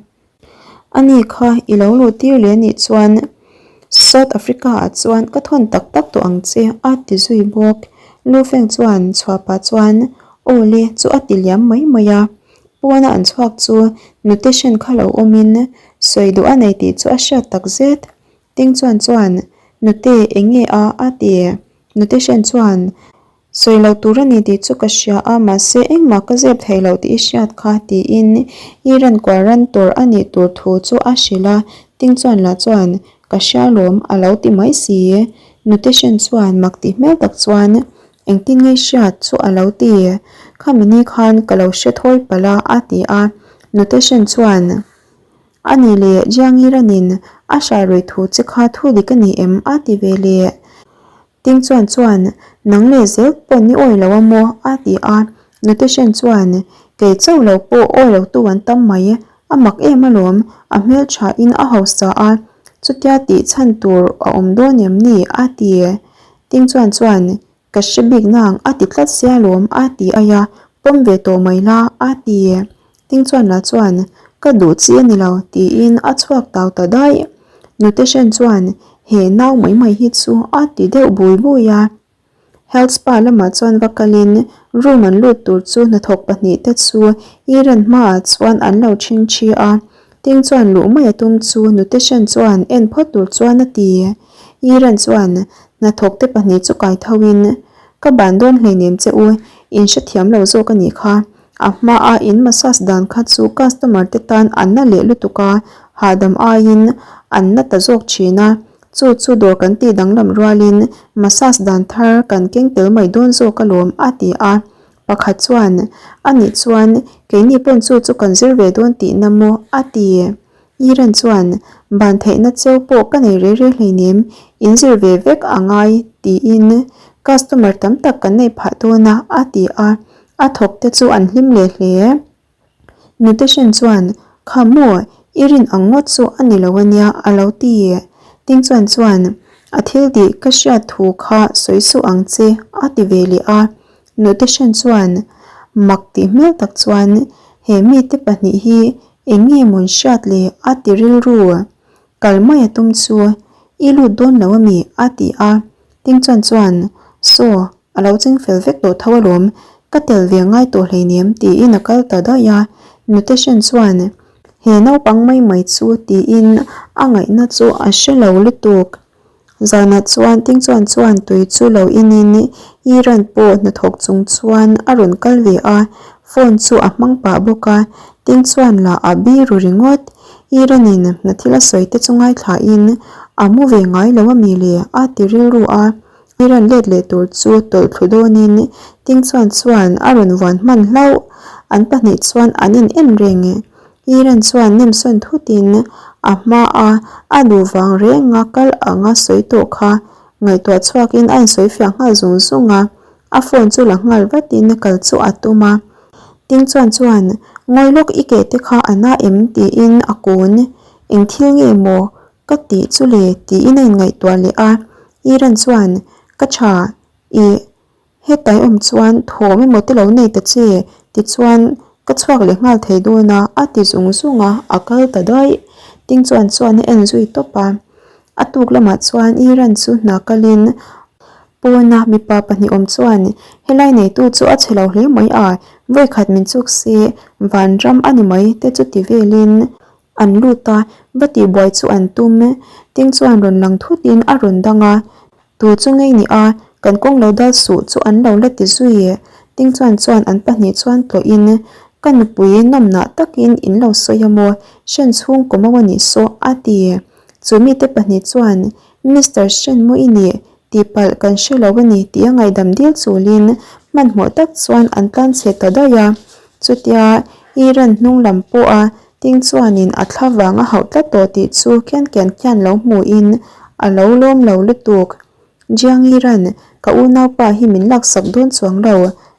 Ani kha i lo luh tir leh anih chuan South Africa ah chuan ka thawn tak tak tawh ang che a ti zui bawk. Lu Feng chuan chhuah pah chuan aw le chu a ti liam mai mai a. Pawna an chhuak chu nute hren kha lo awmin sawi duh a nei tih chu a hriat tak zet. Ting chuan chuan nute eng nge a a ti. Nute hren chuan Sawi lo tur a ni tih chu ka hria a, mahse engmah ka zep thei lo tih i hriat kha tiin i ran kual ran tur a nih tur thu chu a hrilh a, Ting chuan lah chuan ka hria lawm a lo ti mai si. Nute hrin chuan mak tih hmel tak chuan engtin nge hriat chu a lo ti, Khami ni khan ka lo hre thawi palh a a ti a, Nute hrin chuan A ni leh Jiangi ranin a hrai rawih thu che kha thu dik a ni em a ti ve leh. Ting chuan chuan, Nang leh zel pawn i awi lo a maw? a ti a. Nuteshen chuan, Kei chauh lo pawh awi lo tu an tam mai, a mak em alawm, a hmeltha in a hausa a, chutia tih chhan tur a awm dawn em ni? a ti. Ting chuan chuan, Ka hre bik nang a ti tlat sia alawm a ti ai a, pawm ve tawh mai la a ti. Ting chuan lah chuan, Ka duh chi a ni lo, tiin a chhuak tau ta daih. Nute hren chuan, He nau mai mai hi chu a ti deuh bui bui a. Health spa lamah chuan va kalin room an lut tur chu hnathawk pahnihte chu Iran hmaah chuan an lo ṭhing ṭhi a. Ting chuan luh mai a tum chu nute hren chuan en phawt tur chuan a ti. Iran chuan hnathawkte pahnih chu kai thoin, Ka ban dawn hleinem che u, in hrethiam lo zawk a nih kha. A hmaa in massage dan kha chu customer te tan an na leh lutuk a, hahdam aiin an na ta zawk thin a. Chu chu dawr kan tih danglam rualin massage dan thar kan keng tel mai dawn zawk alawm a ti a. Pakhat chuan, A nih chuan keini pawn chu chu kan zir ve dawn tihna maw? a ti. Iran chuan, Ban theihna cheu pawh ka nei rei rei hleinem, in zir ve vek a ngai tiin customer tam tak kan nei phah dawn a a ti a. A thawk te chu an hlim leh hle. Nute hrin chuan, Kha maw, i rin ang ngawt chu a ni lo a nia, a lo ti. Ting chuan chuan, A thil tih ka hriat thu kha sawi suh ang che, a ti ve leh a. Nute hrin chuan, Mak tih hmel tak chuan, He mite pahnih hi eng nge mawn hriat le? a ti rilru. Kal mai a tum chu, I lut dawn lo a mi? a ti a. Ting chuan chuan, Saw, A lo ching fel vek tawh tho alawm, ka tel ve ngai tawh hleinem tiin a kal ta daih a, nute hran chuan he naupang mai mai chu tiin a ngaihna chu a hre lo lutuk. Zanah chuan Ting chuan chuan tui chu lo inin Iran pawh hnathawk chung chuan a rawn kal ve a, phone chu a hmang pah bawk a, Ting chuan lah a biru ringawt. Iranin hna thil a sawi te chu ngaithlain a mu ve ngai lo a mi le a ti rilru a. I rawn let leh tur chu tawlh thlu dawnin Ting chuan chuan a rawn vuan hman hlauh. An pahnih chuan an in en reng. Iran chuan nemsawn thutin a hmaa a duh vang renga kal anga sawi tawh kha ngaihtuah chhuakin a insawi fiah nghal zung zung a. A phone chu la nghal vatin kal chu a tum a. Ting chuan chuan ngawi lawk i keh te kha a na em tiin a kun. Eng thil nge maw Ka tih chu le tiin a inngaihtuah leh a, Iran chuan, Ka tha, ih, hetai awm chuan thawm emaw te lo nei ta che, tichuan ka chhuak leh nghal thei dawn a, a ti zung zung a, a kal ta daih. Ting chuan chuan a en zui tawp a. A tuk lamah chuan Iran chu hna kalin pawna mipa pahnih awm chuan, Helai neitu chu a chhe lo hle mai a, vawikhat min chuk se vanram a ni mai te chu ti velin, An lut a, Va tihbuai chu an tum. Ting chuan rawn lang thutin a rawn dang a. Tu chu ngei ni a, kan kawng lo dal suh chu an lo la ti zui. Ting chuan chuan an pahnih chuan tlawhin, Ka nupui nawmnah takin in lo sawi a maw? Hren chhung kaw mau a nih saw, a ti. Chu mite pahnih chuan, Mister Hren maw i nih? Tihpalh kan hre lo a ni tih a ngaihdam dil chulin hmanhmawh tak chuan an tlan chhe ta daih a. Chutia Iran hnung lam pawha Ting chuanin a thla vang a hauh tlat tawh tih chu khian kian khian lo hmuhin a lo lawm lo lutuk. Jiang Iran, ka unaupa hi min laksak dawn chuang lo,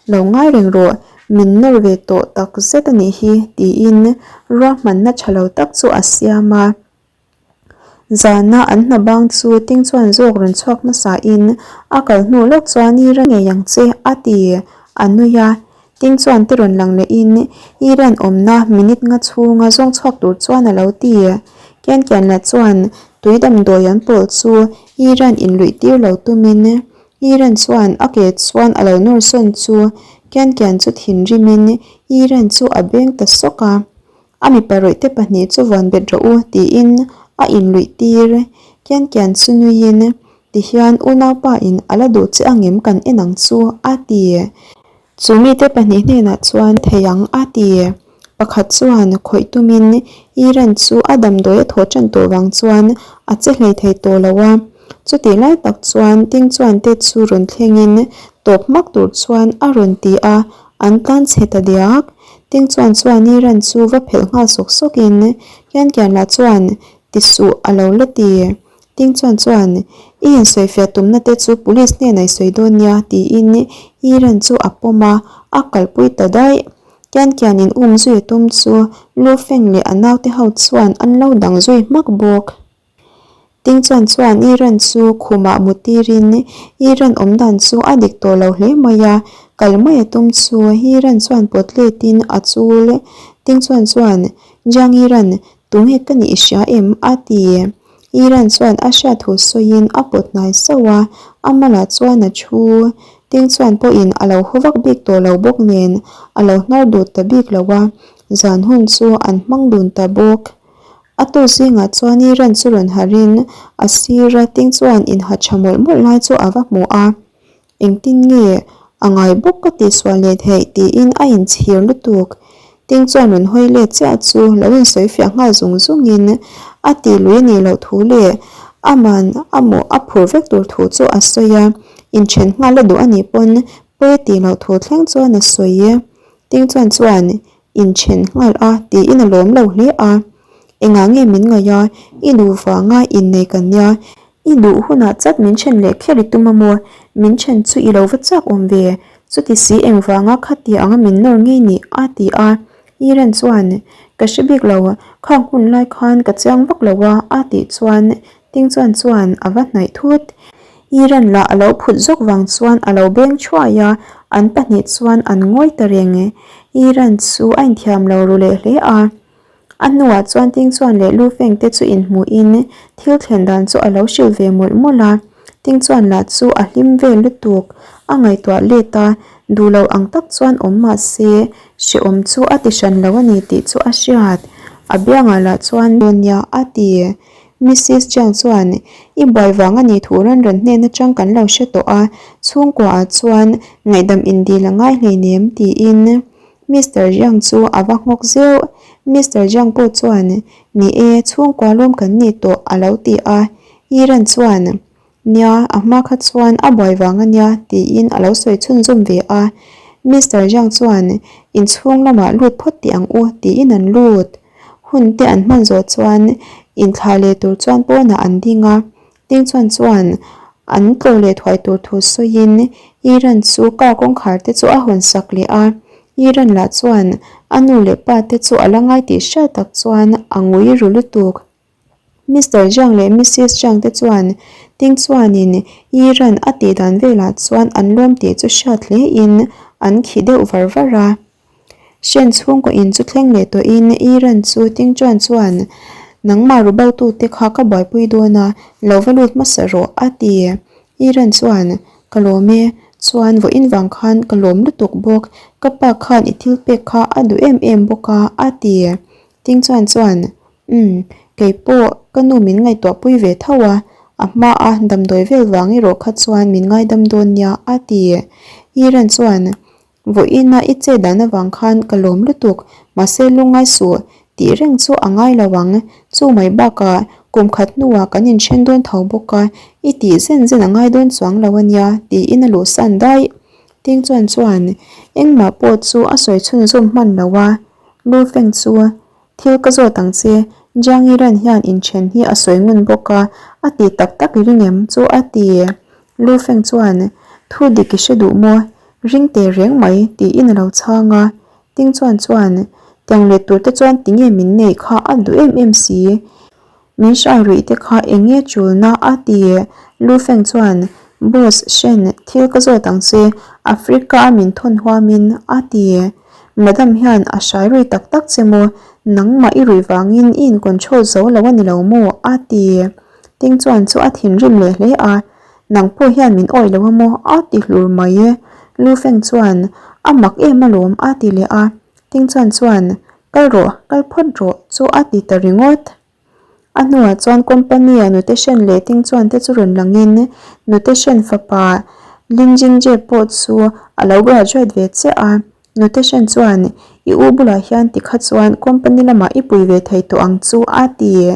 lo ngai reng rawh, min nawr ve tawh tak zet a nih hi tiin ruahmanna tha lo tak chu a siam a. Zana an hna bang chu Ting chuan zawk rawn chhuak hmasa in a kal hnu lawk chuan i ra ngei ang che a ti a nui a. Ting chuan te rawn lang leh in i ran awmna minute nga chhunga zawng chhuak tur chuan a lo ti. Kian kian lah chuan tui damdawi an pawl chu i ran in luih tir lo tum in i ran chuan a ke chuan a lo nawr sawn chu kian kian chu thinrim in i ran chu a beng ta sawk a. A mipa rawihte pahnih chu vawn bet rawh u tiin a inluih tir. Kian kian chu nuiin tihian unaupa in a la duh che angem kan en ang chu a ti. Chu mite pahnih hnenah chuan thei ang a ti. Pakhat chuan khawih tumin Iran chu a damdawi a thawh tan tawh vang chuan a che hlei thei tawh lo a. Chutih lai tak chuan Ting chuan te chu rawn thlengin tawp hmak tur chuan a rawn ti a, an tlan chhe ta diak. Ting chuan chuan i ran chu va phelh nghal sawk sawk in Kian Kian lah chuan ti suh a lo la ti. Ting chuan chuan i insawifiah tumna te chu police hnenah i sawi dawn nia tiin i ran chu a pawm a, a kalpui ta daih. Kian Kian in um zui a tum chu Lu Feng leh a naute ho chuan an lo dang zui hmak bawk. Ting chuan chuan Iran chu khumah mu tirin Iran awm dan chu a dik tawh lo hle mai a, kal mai a tum chu Iran chuan pawt letin a chul. Ting chuan chuan, Jiang Iran, tunge ka nih i hria em? a ti. Iran chuan a hriat thu sawiin a pawt hnai sauh a, a malah chuan a thu. Ting chuan pawhin a lo haw vak bik tawh lo bawk nen a lo hnar dut ta bik lo a, zan hun chu an hmang dun ta bawk. A tu zingah chuan i ran chu rawn harhin a sir a ting chuan inha tha mawlh mawlh lai chu a va hmu a. Engtin nge a ngai bawk ka tihsual leh theih tiin a inchhir lutuk. Ting chuan rawn hawi let chiah chu lo insawi fiah nghal zung zungin a tih lui a nih loh thu leh aman a mawh a phur vek tur thu chu a sawi a. Inthen nghal a duh a nih pawn pawi a tih loh thu thleng chuan a sawi. Ting chuan chuan Inthen nghal a tiin a lawm lo hle a. Engah nge min ngaih a, i duh vanga innei kan nia, i duh hunah chat min then leh kher i tum a maw? Min then chu i lo va chak awm ve, chuti si engvanga khati anga min nawr ngei ni a ti a. Iran chuan, Ka hre bik lo, khang hun lai khan ka chiang vak lo a a tih chuan Ting chuan chuan a va hnaih thut. Iran lah a lo phut zawk vang chuan a lo beng thuai a, an pahnih chuan an ngawi ta reng. Iran chu a inthiam lo ru leh hle a. A hnuah chuan Ting chuan leh Lu Feng te chu inhmuhin thil thlen dan chu a lo hrilh ve mawlh mawlh a. Ting chuan lah chu a hlim vel lutuk, a ngaihtuah let a, duh lo ang tak chuan awm mah se hrehawm chu a ti hran lo a ni tih chu a hriat. A biangah lah chuan nia a ti. Missis Jiang chuan, I buai vang a nih thu rawn rawn hnen atang kan lo hre tawh a, chhungkua ah chuan ngaihdam indil a ngai hleinem tiin Mister Jiang chu a va nghawk zeuh. Mister Jiang pawh chuan, Ni e, chhungkua lawm kan nih tawh a lo ti a. Yiran chuan, Nia, a hma kha chuan a buai vang a nia tiin a lo sawi chhunzawm ve a. Mister Jiang chuan, Inchhung lamah lut phawt tih ang u tiin an lut. Hun te an hman zawh chuan inthlah leh tur chuan pawnah an ding a, Ding chuan chuan an tlawh leh thuai tur thu sawiin Iran chu car kawngkhar te chu a hawn sak leh a, Iran lah chuan a nu leh pa te chu a la ngai tih hriat tak chuan a ngui ru lutuk. Mister Zhang leh Missis Zhang te chuan Ding chuanin Iran a tih dan velah chuan an lawm tih chu hriat hle in an khi deuh var var a. Hren chhungkaw in chu thleng leh tawhin Iran chu Tingchuan chuan nangmah ru botute kha ka buaipui dawn a, lo va lut hmasa rawh a ti. Iran chuan ka lawm e, chuan vawiin vang khan ka lawm lutuk bawk, ka pa khan i thil pek kha a duh em em bawk a a ti. Tingchuan chuan Umm, Kei pawh ka nu min ngaihtuahpui ve tho a, a hmaa damdawi vel vang erawh kha chuan min ngaidam dawn nia a ti. Iran chuan Vawiina i chet dan avang khan ka lawm lutuk, mahse lungngai suh tih reng chu a ngai lo ang. Chu mai bakah kum khat hnuah kan inthen dawn tho bawk a, i tih zen zen a ngai dawn chuang lo a nia tiin a luhsan daih. Ting chuan chuan engmah pawh chu a sawi chhunzawm hman lo a, Lu Feng chu Thil ka zawt ang che, Jiang Yiren hian inthen hi a sawi ngun bawk a, a ti tak tak i ring em chu a ti. Lu Feng chuan, Thu dik i hre duh maw? Ring teh reng mai, tiin a lo chhang a. Ting chuan chuan, Tiang let tur te chuan tinge min neih kha a duh em em si. Min hrai ruih te kha eng nge chulna a ti. Lu Feng chuan, Boss, Shen, thil ka zawt ang che, Africa a min thawn huamin, a ti. Madam hian a hrai rui tak tak che maw? Nangmah i ruih vangin i in control zo lo a ni lo maw? a ti. Ting chuan chu a thinrim leh hle a, Nang pawh hian min awih lo a maw? a ti hlur mai e. Lu Feng chuan, A mak em alawm a ti leh a. Ting chuan chuan, Kal rawh, kal phawt rawh chu a ti ta ringawt. A hnuah chuan company-a nute hren leh ting chuan te chu rawn langin nute hren fapa Lin Jingje pawh chu a lo graduate ve chiah a. Nute hren chuan, I u bulah hian tikha chuan company lamah i pui ve thei tawh ang chu a ti.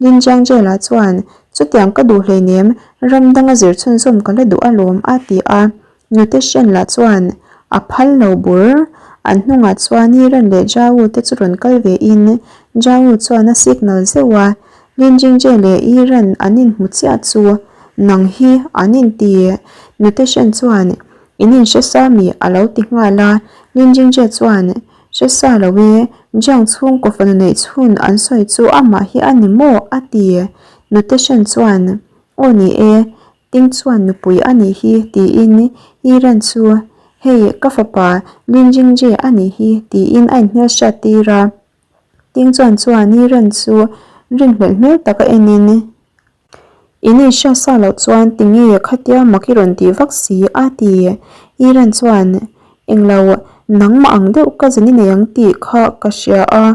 Lin Jiangje lah chuan, Chutiang ka duh hleinem, ram danga zir chhunzawm ka la duh alawm a ti a. Nute Shen lah chuan a phal lo bur. An hnungah chuan Yiren leh Zhao te chu rawn kal ve in Zhao chuan a signal zeuh a, Lin Jingje leh Yiren an inhmu chiah chu nang hi an inti. Nute Shen chuan in inhre sa mi a lo ti nghal a, Lin Jingje chuan hre sa lo e, Jiang chhungkaw fanu neih chhun an sawi chu amah hi a ni maw a ti. Nute Shen chuan aw ni e, Ting chuan nupui a nih hi tiin Yiren chu Hei ka fapa Lin Jingje a nih hi tiin a inhmelhriat tir a. Ting chuan chuan Yiren chu rinhlelh hmel tak a enin In inhriat sa loh chuan tinge khatia mak i rawn tih vak si a ti. Yiren chuan Englo, nangmah ang deuh ka zin i nei ang tih kha ka hria a,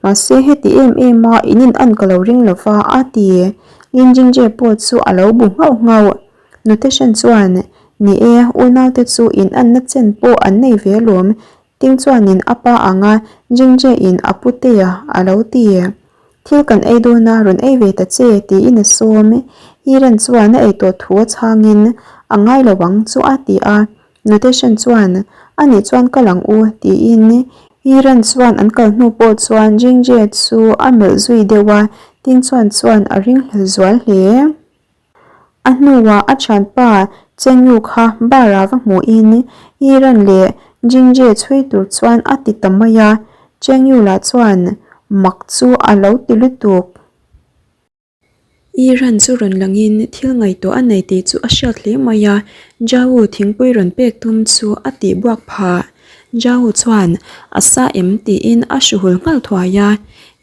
mahse heti em em a in in an ka lo ring lo va a ti. Lin Jingje pawh chu a lo bu nghauh nghauh. Nute Shen chuan, Ni e, unaute chu in anna chen pawh an nei ve alawm, Ting chuanin a pa ang a, Jingje in a putea a lo ti. Thil kan ei dawn a, rawn ei ve ta che, tiin a sawm. Yiren chuan a ei tawh thu a chhangin, A ngai lo ang chu a ti a. Notation chuan, A nih chuan kal ang u, tiin Yiren chuan an kal hnu pawh chuan Jingje chu a melh zui deuh a, Ting chuan chuan a ringhlel zual hle. A hnuah a thianpa Cheng Yu kha bar ah va hmuhin Yiren leh Jingje chhui tur chuan a ti ta mai a, Cheng Yu lah chuan mak chu a lo ti lutuk. Iran chu rawn langin thil ngaihtuah a nei tih chu a hriat hle mai a, Zhao thingpui rawn pek tum chu a tih buak phah. Zhao chuan a sa em tiin a hruhul nghal thuai a,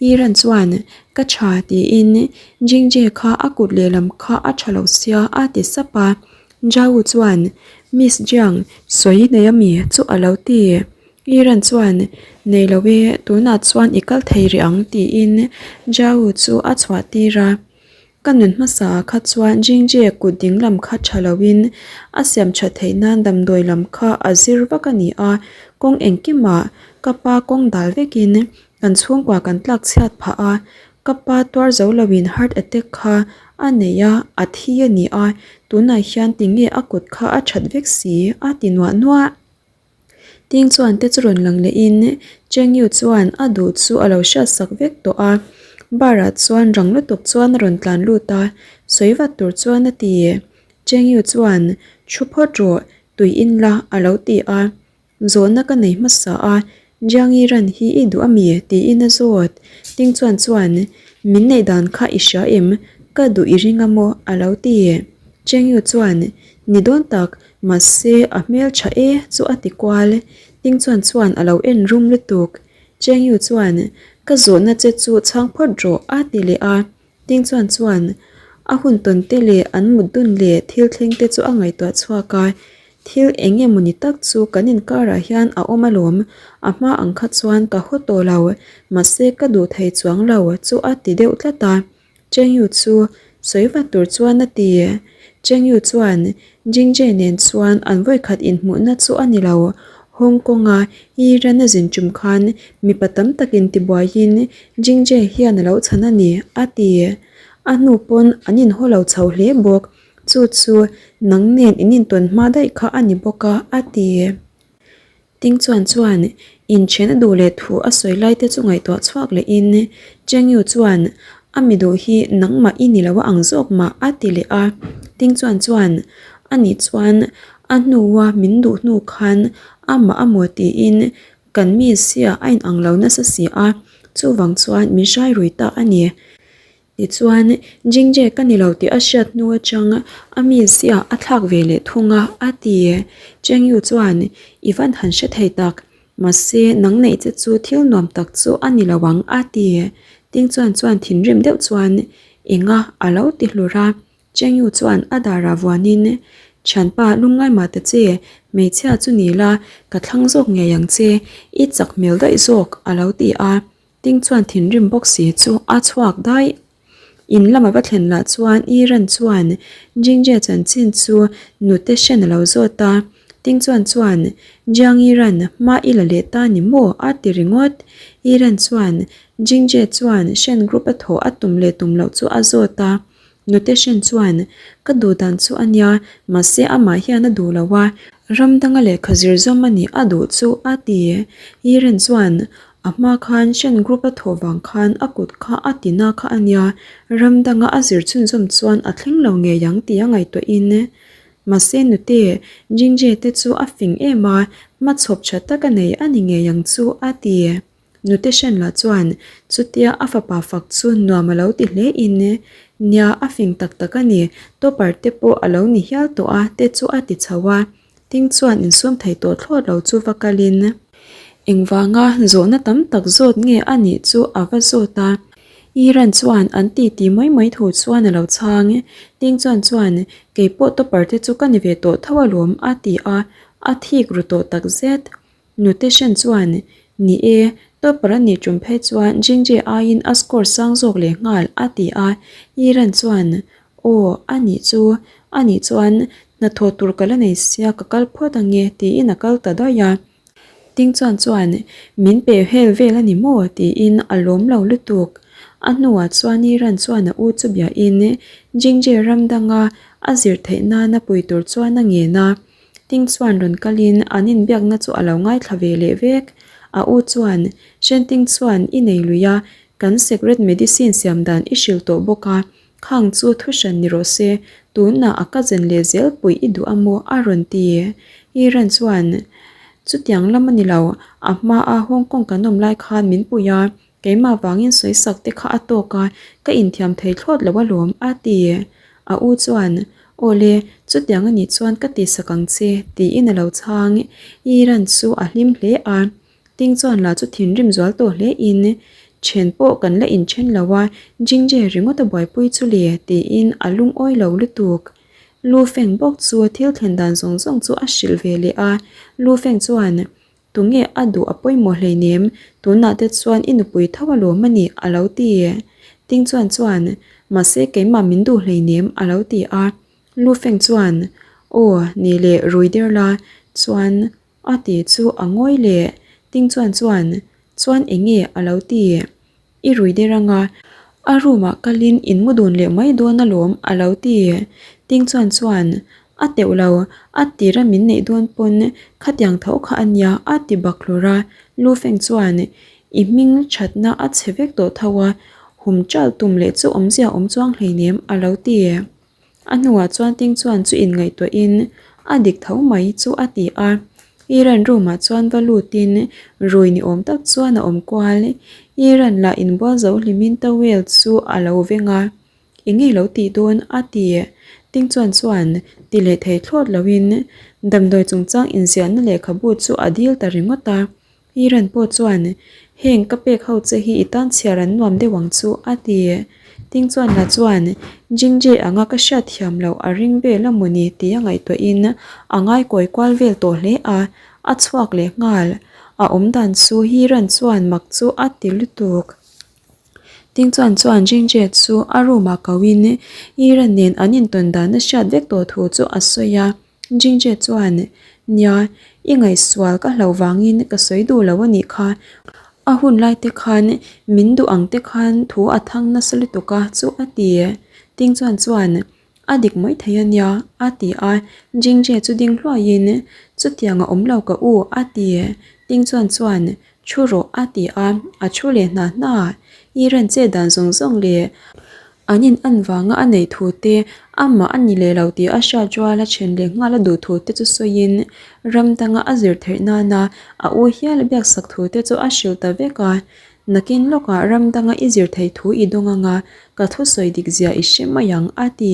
Iran chuan ka tha tiin Jingje kha a kut lehlam kha a tha lo sia a ti sap a, Zhao chuan Miss Jiang sawi nei ami chu a lo ti. Iran chuan nei lo e, tunah chuan i kal thei rih ang tiin Zhao chu a chhuah tir a. Ka nun hmasa ah kha chuan Jingje kut ding lam kha tha loin a siam tha theih nan damdawi lam kha a zir vak a ni a, kawng engkimah ka pa kawng dal vekin kan chhungkua kan tlak chhiat phah a, ka pa tuar zo loin heart attack kha a nei a, a thi a ni a, tunah hian tinge a kut kha a that vek si a ti nuah nuah. Ting chuan te chu rawn lang lehin Cheng Yu chuan a duh chu a lo hriat sak vek tawh a, bar ah chuan rang lutuk chuan a rawn tlan lut a, sawi vat tur chuan a ti. Cheng Yu chuan thu phawt rawh, tui in la a lo ti a, zawhna ka nei hmasa a, Jiang Yi ran hi i duh a mi? tiin a zawt. Ting chuan chuan min neih dan kha i hria em? Ka duh i ring a maw? a lo ti. Cheng Yu chuan ni dawn tak, Mahse, a hmel tha e chu a ti kual. Ting chuan chuan a lo en rum lutuk. Cheng Yu chuan, Ka zawhna che chu chhang phawt rawh a ti leh a. Ting chuan chuan a hun tawn te leh an mut dun leh thil thleng te chu a ngaihtuah chhuak a. Thil eng nge mawni tak chu kan inkarah hian a awm alawm, a hma ang kha chuan ka haw tawh lo, mahse ka duh thei chuang lo chu a ti deuh tlat a. Cheng Yu chu sawi vat tur chuan a ti. Cheng Yu chuan Jingzhe nen chuan an vawikhat inhmuhna chu a ni lo. Hong Kong-a Iran a zin tum khan mipa tam takin tibuaiin Jingzhe hian a lo chhan a ni, a ti. A hnu pawn an inhaw lo chho hle bawk. Chu chu nang nen in intawn hma daih kha a ni bawk a, a ti. Ting chuan chuan inchen a duh leh thu a sawi lai te chu ngaihtuah chhuak leh in Cheng Yu chuan a mi duh hi nangmah i ni lo a ang zawk mah a ti leh a. Ting chuan chuan a nih chuan a hnua min duh hnu khan amah a maw tiin kan mi sia a inang lo nasa si a, chuvang chuan min hrai rui ta a ni. Tichuan, Jingje ka ni lo tih a hriat hnu atang a mizia a thlak ve leh thung a, a ti. Cheng Yu chuan, I van han hre thei tak, mahse nang neih che chu thil nuam tak chu a ni lo ang, a ti. Ting chuan chuan thinrim deuh chuan, Enga a lo ti hlur a. Cheng Yu chuan a darah vuanin, Thianpa lungngai mah ta che, hmeichhia chu ni la, ka thlang zawk ngei ang che, i chak hmel daih zawk, a lo ti a. Ting chuan thinrim bawk si chu a chhuak daih. In lama va thlen lah chuan Iran chuan Jingje chanchin chu nute hrian a lo zawt a. Ting chuan chuan Jiang Iran hma i la leh ta ni maw a ti ringawt. Iran chuan Jingje chuan Shen Group a thawh a tum leh tum loh chu a zawt a. Nute hrin chuan, Ka duh dan chu a nia, mahse amah hian a duh lo a, ram danga lehkha zir zawm a nih a duh chu a ti. Iren chuan, A hma khan Shen Group a thawh vang khan a kut kha a ti na kha a nia, ram danga a zir chhunzawm chuan a thleng lo ngei ang tih a ngaihtuahin. Mahse nute, Jingje te chu a fing em a, hmachhawp tha tak a nei a ni ngei ang chu a ti. Nute Shenla chuan chutia a fapa fak chu nuam a lo ti hle in, Nia, a fing tak tak a ni, topper te pawh a lo ni hial tawh a te chu a ti chho a. Ting chuan insum thei tawh thlawt lo chu va kal in. Engvanga zawhna tam tak zawt nge a nih chu a va zawt a. Iran chuan an ti ti mai mai thu chuan a lo chhang. Ting chuan chuan kei pawh topper te chu ka ni ve tawh tho alawm a ti a, a thik ru tawh tak zet. Notation chuan, Ni e, topper a nih tum phei chuan Jingje aiin a score sang zawk leh nghal, a ti a. Yiran chuan, Aw, a nih chu. A nih chuan, hnathawh tur ka la nei sia ka kal phawt ang e, tiin a kal ta daih a. Ting chuan chuan, Min pe hel vel a ni maw? tiin a lawm lo lutuk. A hnuah chuan Yiran chuan a u chu biahin Jingje ram danga a zir theih nana pui tur chuan a ngen a. Ting chuan rawn kalin an inbiakna chu a lo ngaithla ve leh vek. A u chuan, Shenting chuan i nei lui a, kan secret medicine siam dan i hrilh tawh bawk a, khang chu thu hran ni rawh se, tunah a cousin leh zel puih i duh a maw? a rawn ti. Iran chuan, Chutiang lam a ni lo, a hmaa Hong Kong kan awm lai khan min puih a, Keimah vangin sawisak te kha a tawk a, ka inthiam thei thlawt lo alawm, a ti. A u chuan, Awle, chutiang a nih chuan ka tihsak ang che, tiin a lo chhang. Iran chu a hlim hle a, Ting chuan lah chu thinrim zual tawh hle in, Then pawh kan la inthen lo a, Jingje ringawt a buaipui chu le, tiin a lungawi lo lutuk. Lu Feng bawk chu thil thlen dan zawng zawng chu a hrilh ve leh a, Lu Feng chuan, Tunge a duh a pawimawh hleinem, tunah te chuan i nupui tho alawm a nih a lo ti. Ting chuan chuan, Mahse keimah min duh hleinem a lo ti a. Lu Feng chuan, Aw, ni leh rui der la, chuan a ti chu a ngawi leh. Ting chuan chuan, Chuan enge a lo ti. I rui der anga, a room ah kalin in mu dun leh mai dawn alawm a lo ti. Ting chuan chuan, A teuh lo, a tira min neih dawn pawn khatiang tho kha a nia a ti bak hlur a. Lu Feng chuan, I hming thatna a chhe vek tawh tho a, hum ṭalh tum leh chu awmzia awm chuang hleinem a lo ti. A hnuah chuan Ting chuan chu inngaihtuahin a dik tho mai chu a ti a. Iran room ah chuan va lutin rui ni awm tak chuan a awm kual. Iran lah inbual zo hlimin towel chu a lo veng a, Eng nge lo tih dawn? a ti. Ting chuan chuan ti leh thei thlawt loin damdawi chungchang inziahna lehkhabu chu a dil ta ringawt a. Iran pawh chuan, Heng ka pek ho che hi i tan chhiar an nuam deuh ang chu, a ti. Ting chuan la chuan Jingje anga ka hriat thiam loh a ring vel a mawni tih a ngaihtuahin a ngai kawi kual vel tawh hle a, a chhuak leh nghal. A awm dan chu Hiran chuan mak chu a ti lutuk. Ting chuan chuan Jingje chu a room ah koin Hiran nen an intawn dan a hriat vek tawh thu chu a sawi a. Jingje chuan, Nia, i ngaihsual ka hlauh vangin ka sawi duh lo a nih kha. A hun lai te khan min duh ang te khan thu a thang nasa lutuk a chu a ti. Ting chuan chuan, A dik mai thei a nia, a ti a. Jingje chu ding hluaiin, Chutiang a awm lo ka u, a ti. Ting chuan chuan, Thu rawh, a ti a, a thu leh hna hna. I ren che dan zawng zawng leh An in an vanga a neih thu te, amah a ni leh lo tih a hriat rual a then leh nghal a duh thu te chu sawiin ram danga a zir theih nana a u hial a biaksak thu te chu a hrilh ta vek a. Nakin lawkah ram danga i zir theih thu i dawng anga ka thusawi dik zia i hre mai ang a ti.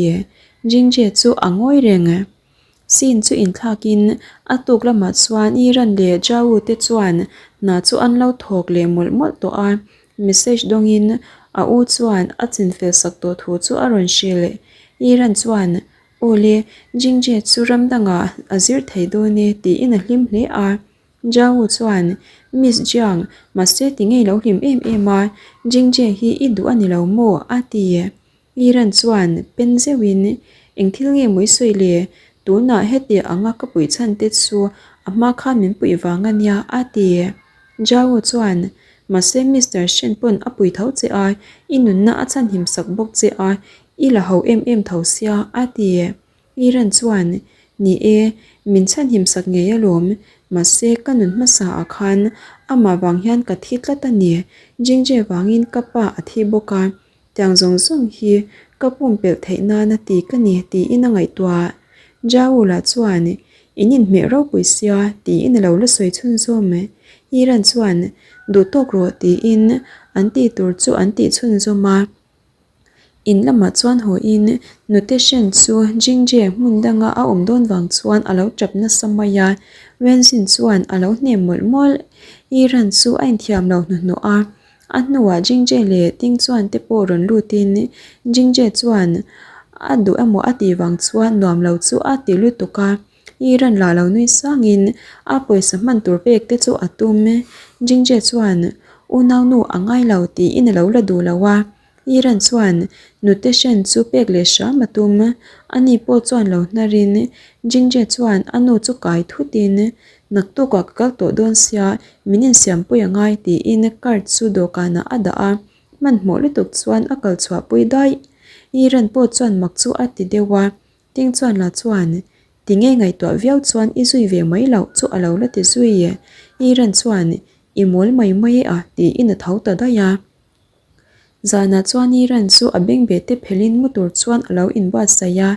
Jingje chu a ngawi reng. Sin chu inthlakin a tuk lamah chuan Iran leh Jao te chuan hna chu an lo thawk leh mawlh mawlh tawh a, message dawngin a u chuan a chinfel sak tawh thu chu a rawn hrilh. Iran chuan, Aw le, Jingje chu ram dangah a zir thei dawn e tiin a hlim hle a. Jao chuan, Miss Jiang, mahse tinge i lo hlim em em a, Jingje hi i duh a ni lo maw? a ti. Iran chuan pen zeuhin, Eng thil nge maw i sawi le? Tunah heti anga ka puih chhan te chu a hma khan min puih vang a nia, a ti. Zhao chuan, Mahse Mister Shen pawn a pui tho che a, i nunna a chhanhim sak bawk che a, i la ho em em tho sia, a ti. Iran chuan, Ni e, min chhanhim sak ngei alawm, mahse ka nun hmasa ah khan amah vang hian ka thi tlat a ni, Jingje vangin ka pa a thi bawk a, Tiang zawng zawng hi ka pumpelh theih nana ti ka ni tiin a ngaihtuah. Zhao lah chuan, In inhmeh ropui sia tiin a lo la sawi chhunzawm. Iran chuan, Duh tawk rawh tiin an tih tur chu an tih chhunzawm a. In lamah chuan hawiin nute hren chu Jingje hmun danga a awm dawn vang chuan a lo tap nasa mai a. Wenzin chuan a lo hnem mawlh mawlh. Iran chu a inthiam lo hnuhnawh a. A hnuah Jingje leh Ting chuan te pawh rawn lutin Jingje chuan a duh emaw a tih vang chuan nuam lo chu a ti lutuk a, Iran lah lo nui sangin a pawisa hman tur pek te chu a tum. Jingje chuan unaunu a ngai lo tiin a lo la duh lo a, Iran chuan nute hren chu pek leh hram a tum. Ani pawh chuan lo hnarin Jingje chuan a nu chu kai thutin Naktukah ka kal tawh dawn sia, min insiampui a ngai tiin card chu dawhkanah a dah a, hmanhmawh lutuk chuan a kal chhuahpui daih. Iran pawh chuan mak chu a ti deuh a, Ting chuan la chuan tinge ngaihtuah viau chuan i zui ve mai loh chu a lo la ti zui. Iran chuan i mawl mai mai e a tiin a tho ta daih a. Zanah chuan Iran chu a bengbeh te phelhin mu tur chuan a lo inbuatsaih a,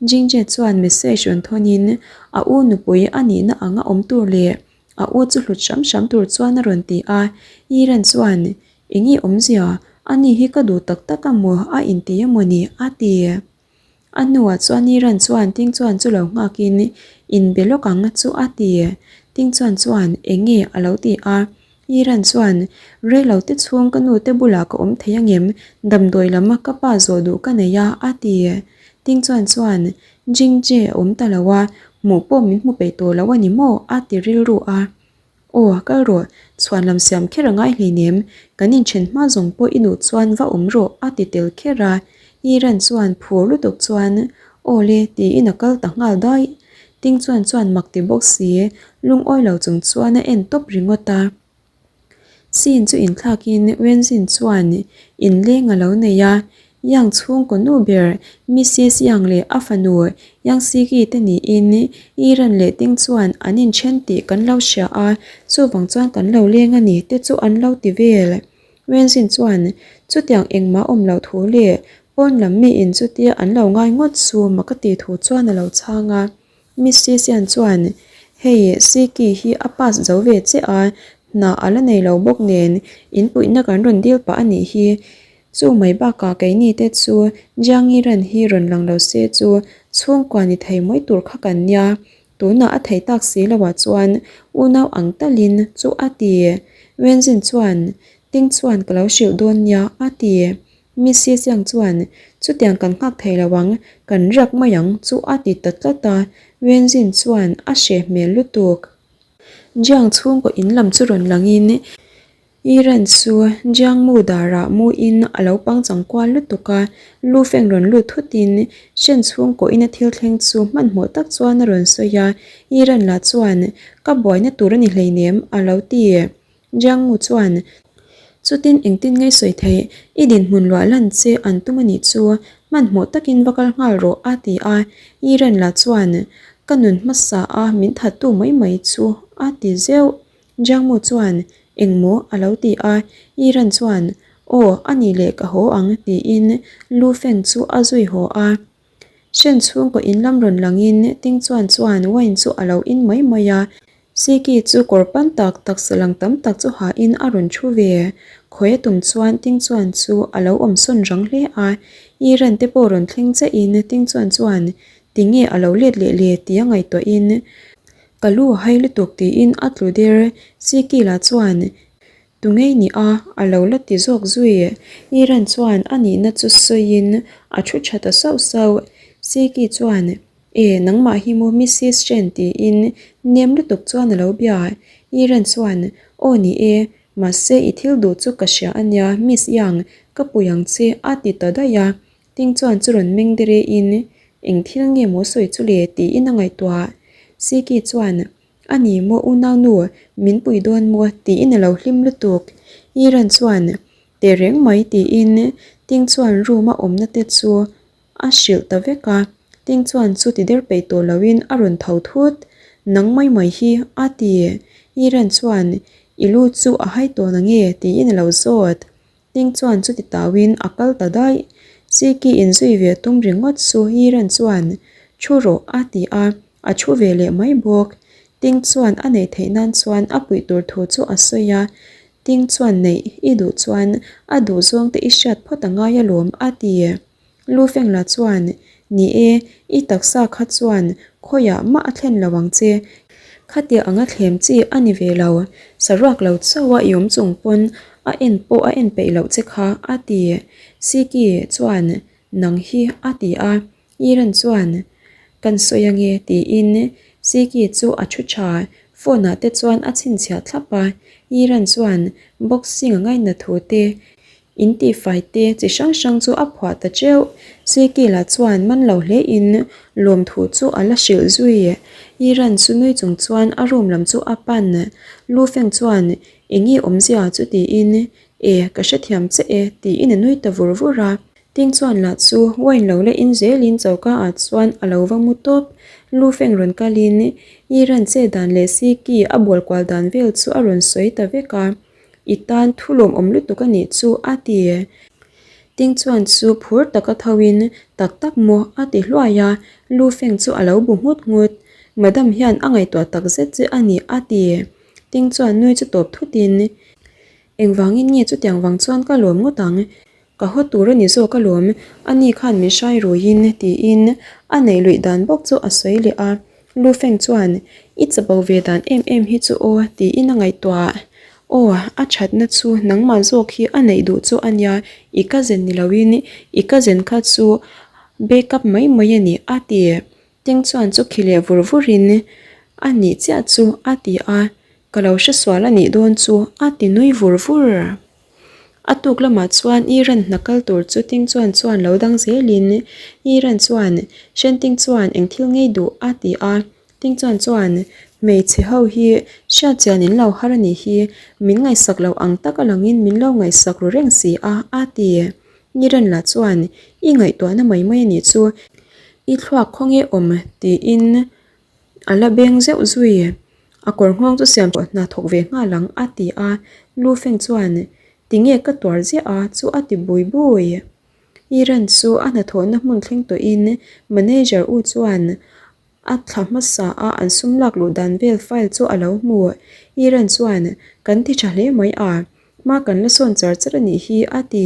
Jingje chuan message rawn thawnin a u nupui a nihna anga awm tur leh a u chu hlut hram hram tur chuan a rawn ti a, Iran chuan Eng nge awmzia? Ani hi ka duh tak tak a maw a inti emaw ni? a ti. A hnuah chuan Iran chuan Ting chuan chu lo nghakin inbe lawk ang chu a ti. Ting chuan chuan eng nge a lo ti a. Iran chuan Reilo te chhung ka nu te bulah ka awm thei angem damdawi lam a ka pa zawh duh ka nei a a ti. Ting chuan chuan Jing Jie a awm ta lo a, hmuh pawh min hmu peih tawh lo a ni maw a ti rilru a. Aw, kal rawh, chhuan lam siam kher a ngai hleinem, kan inthen hma zawng pawh i duh chuan va awm rawh a ti tel kher a, Iran chuan phur lutuk chuan Aw le tiin a kal ta nghal daih. Ting chuan chuan mak ti bawk si, lungawi lo chung chuan a en tawp ringawt a. Sin chu inthlakin Wenzin chuan inleng a lo nei a, Yang chhungkaw nu ber Missis Yang leh a fanu Yang Siki te niin Iran leh Ting chuan an inthen tih kan lo hria a, chuvang chuan kan lo leng a ni te chu an lo ti vel. Wenzin chuan chutiang engmah awm loh thu leh pawn lam miin chutia an lo ngai ngawt chu mak a tih thu chuan a lo chhang a. Missis Yang chuan hei Siki hi a pass zo ve che a, hna a la nei lo bawk nen inpuihna kan rawn dil pah a nih hi. Chu mai bakah keini te chu Jiangiran hi rawn lang lo se chu chhungkua ni thei mai tur kha kan nia, tunah a thei tak si loah chuan unau ang talin chu a ti. Wenzin chuan, Ting chuan ka lo hrilh dawn nia a ti. Missy Chiang chuan, Chutiang kan nghak thei lo ang, kan riak mai ang chu a ti ta tlat a, Wenzin chuan a hreh hmel lutuk. Jiang chhungkaw in lam chu rawn langin Iran chu Jiang mu darah muin a lo pangchang kual lutuk a, lu feng rawn lut thutin Shen chhungkaw ina thil thleng chu hmanhmawh tak chuan a rawn sawi a, Iran lah chuan, Ka buaina tur a ni hleinem a lo ti. Jiang Mu chuan, Chutin engtin ngei sawi theih, i dinhmun luah lan che an tum a nih chu, hmanhmawh takin va kal nghal rawh a ti a. Iran lah chuan, Ka nun hmasa a min thattu mai mai chu a ti zeuh. Jiang Mu chuan, Engmaw? a lo ti a. Iran chuan, Aw, a nih leh ka haw ang tiin Lu Feng chu a zui haw a. Shen chhungkaw in lam rawn langin Ting Chuan chuan wine chu a lo in mai mai a, Siki chu kawr pan tak taksa lang tam tak chu hahin a rawn thu ve. Khawi a tum chuan Ting Chuan chu a lo awm sawn rang hle a, Iran te pawh rawn thleng chiahin Ting Chuan chuan tinge a lo let leh le tia ngaihtuahin ka lu a hai lutuk tiin a tlu der. Siki lah chuan Tu ngei ni a, a lo la ti zawk zui. Iran chuan a nihna chu sawiin a thu tha ta sauh sauh. Siki chuan, E, nangmah hi maw Missis Chen tiin nem lutuk chuan a lo bia. Iran chuan, Aw ni e, mahse i thil duh chu ka hria a nia Miss Yang, ka pui ang che a ti ta daih a. Ting chuan chu rawn meng derein, Eng thil nge maw sawi chu le tiin a ngaihtuah. Siki chuan, A ni maw unaunu, min pui dawn maw tiin a lo hlim lutuk. Iran chuan, Tehreng mai tiin Ting chuan room a awmna te chu a hrilh ta vek a. Ting chuan chu ti der peih tawh loin a rawn tho thut. Nang mai mai hi a ti. Iran chuan, I lu chu a hai tawh nange tiin a lo zawt. Ting chuan chuti tauin a kal ta daih. Siki inzui ve tum ringawt chu Yiren chuan, Thu rawh a ti a, a thu ve leh mai bawk. Ting chuan a neih theih nan chuan a puih tur thu chu a sawi a, Ting chuan neih i duh chuan a duh zawng te i hriat phawt a ngai alawm a ti. Lu Fengla chuan, Ni e, i taksa kha chuan khawiah mah a thlen lo ang che. Khatia anga thlem chi a ni ve lo. Saruak lo chauh a i awm chung pawn a en pawh a en peih loh che kha, a ti. Siki chuan, Nang hi, a ti a. Iran chuan, Kan sawi ange, tiin Siki chu a thu tha. Phone ah te chuan a chhinchhiah thlap a. Iran chuan, Boxing a ngaihna thu te, In tihfai te chi hrang hrang chu a phuah ta teuh. Siki lah chuan man lo hle in lawmthu chu a la hrilh zui. Iran chu nui chung chuan a room lam chu a pan. Lu Feng chuan eng nge awmzia chu tiin e ka hrethiam che e tiin a nui ta vur vur a. Ting chuan lah chu wine lo la in zel in choka ah chuan a lo va mu tawp. Lu Feng rawn kal in Iran che dan leh Siki a bual kual dan vel chu a rawn sawi ta vek a. I tan thu lawmawm lutuk a nih chu a ti. Ting chuan chu phur taka tho in tak tak maw a ti hluai a, Lu Feng chu a lo bu nghut nghut. Madam hian a ngaihtuah tak zet che a ni a ti. Ting chuan nui chu tawp thut in, Engvangin nge chutiang vang chuan ka lawm ngawt ang? Ka haw tur a ni zawk alawm, ani khan min hrai ruiin tiin a neih luih dan bawk chu a sawi leh a. Lu Feng chuan, I chapo ve dan em em hi chu aw tiin a ngaihtuah. Aw, a thatna chu nangmah zawk hi a neih duh chu a nia, i cousin ni loin i cousin kha chu backup mai mai a ni a ti. Ting chuan chu khi leh vur vurin a nih chiah chu a ti a, ka lo hresual a nih dawn chu a ti nui vur vur. A tuk lamah chuan Iran hna kal tur chu Ting chuan chuan lo dang zelin Iran chuan Shen Ting chuan eng thil ngei duh a ti a. Ting chuan chuan hmeichhe ho hi hriatchian in lo har a nih hi, min ngaihsak lo ang tak a langin min lo ngaihsak ru reng si a a ti. Iran lah chuan i ngaihtuahna mai mai a nih chu, i thluak khawnge awm tiin A la beng zeuh zui. A kawr nghawng chu siam pawh hna thawk ve nghal ang a ti a. Lu Feng chuan, Tinge ka tuar ziah a chu a ti bui bui. Iran chu a hnathawhna hmun thleng tawhin manager u chuan a thla hmasa a an sum lak luh dan vel file chu a lo hmu. Iran chuan, Kan ti tha hle mai a, hma kan la sawn char char a nih hi a ti.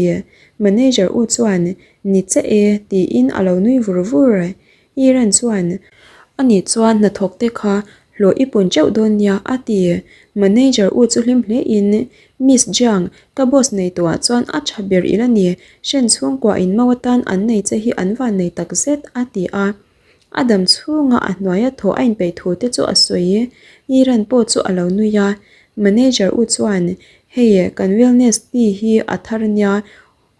Manager u chuan, Ni che e tiin a lo nui vur vur. Iran chuan, Ani chuan hnathawk te kha Hlawh i pun teuh dawn nia, a ti. Manager u chu hlim hle in, Miss Jiang, ka boss nei tawhah chuan a tha ber i la ni, hren chhungkua in mau atan an nei che hi an van nei tak zet, a ti a. A dam chhunga a hnuaia thaw a inpeih thu te chu a sawi. Iran pawh chu a lo nui a. Manager u chuan, Hei, kan wellness tea hi a thar nia,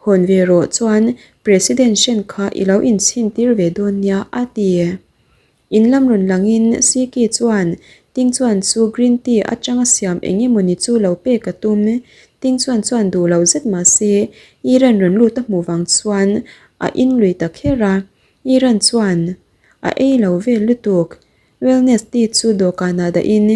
hawn ve rawh chuan President hren kha i lo inchhin tir ve dawn nia, a ti. In lam rawn langin Siki chuan Ting chuan chu green tea atanga siam eng emawni chu lo pek a tum. Ting chuan chuan duh lo zet mah se Iran rawn lut a hmuh vang chuan a in lui ta kher a. Iran chuan a ei lo vel lutuk. Wellness tea chu dawhkanah dahin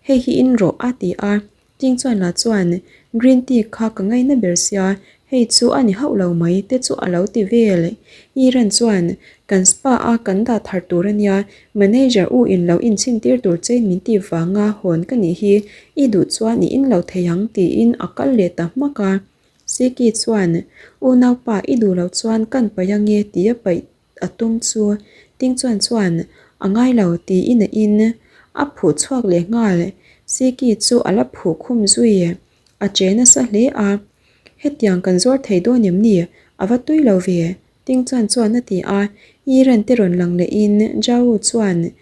hei hi in rawh a ti a. Ting chuan lah chuan green tea kha ka ngaina ber sia, hei chu a ni hauh lo mai te chu a lo ti vel. Iran chuan kan spa a kan dah thar tur a nia, manager u in lo inchhin tir tur chein min tih vanga hawn ka nih hi, i duh chuan i in lo thei ang tiin a kal leh ta hmak a. Siki chuan unaupa i duh loh chuan kan paih ange tia paih a tum chu Ting chuan chuan a ngai lo tiin a in a phuh chhuak leh nghal. Siki chu a la phuh khum zui. A che nasa hle a, Hetiang kan zuar thei dawn em ni? A va tui lo ve, Ting chuan chuan a ti a. Yiren te rawn lang lehin Zhao chuan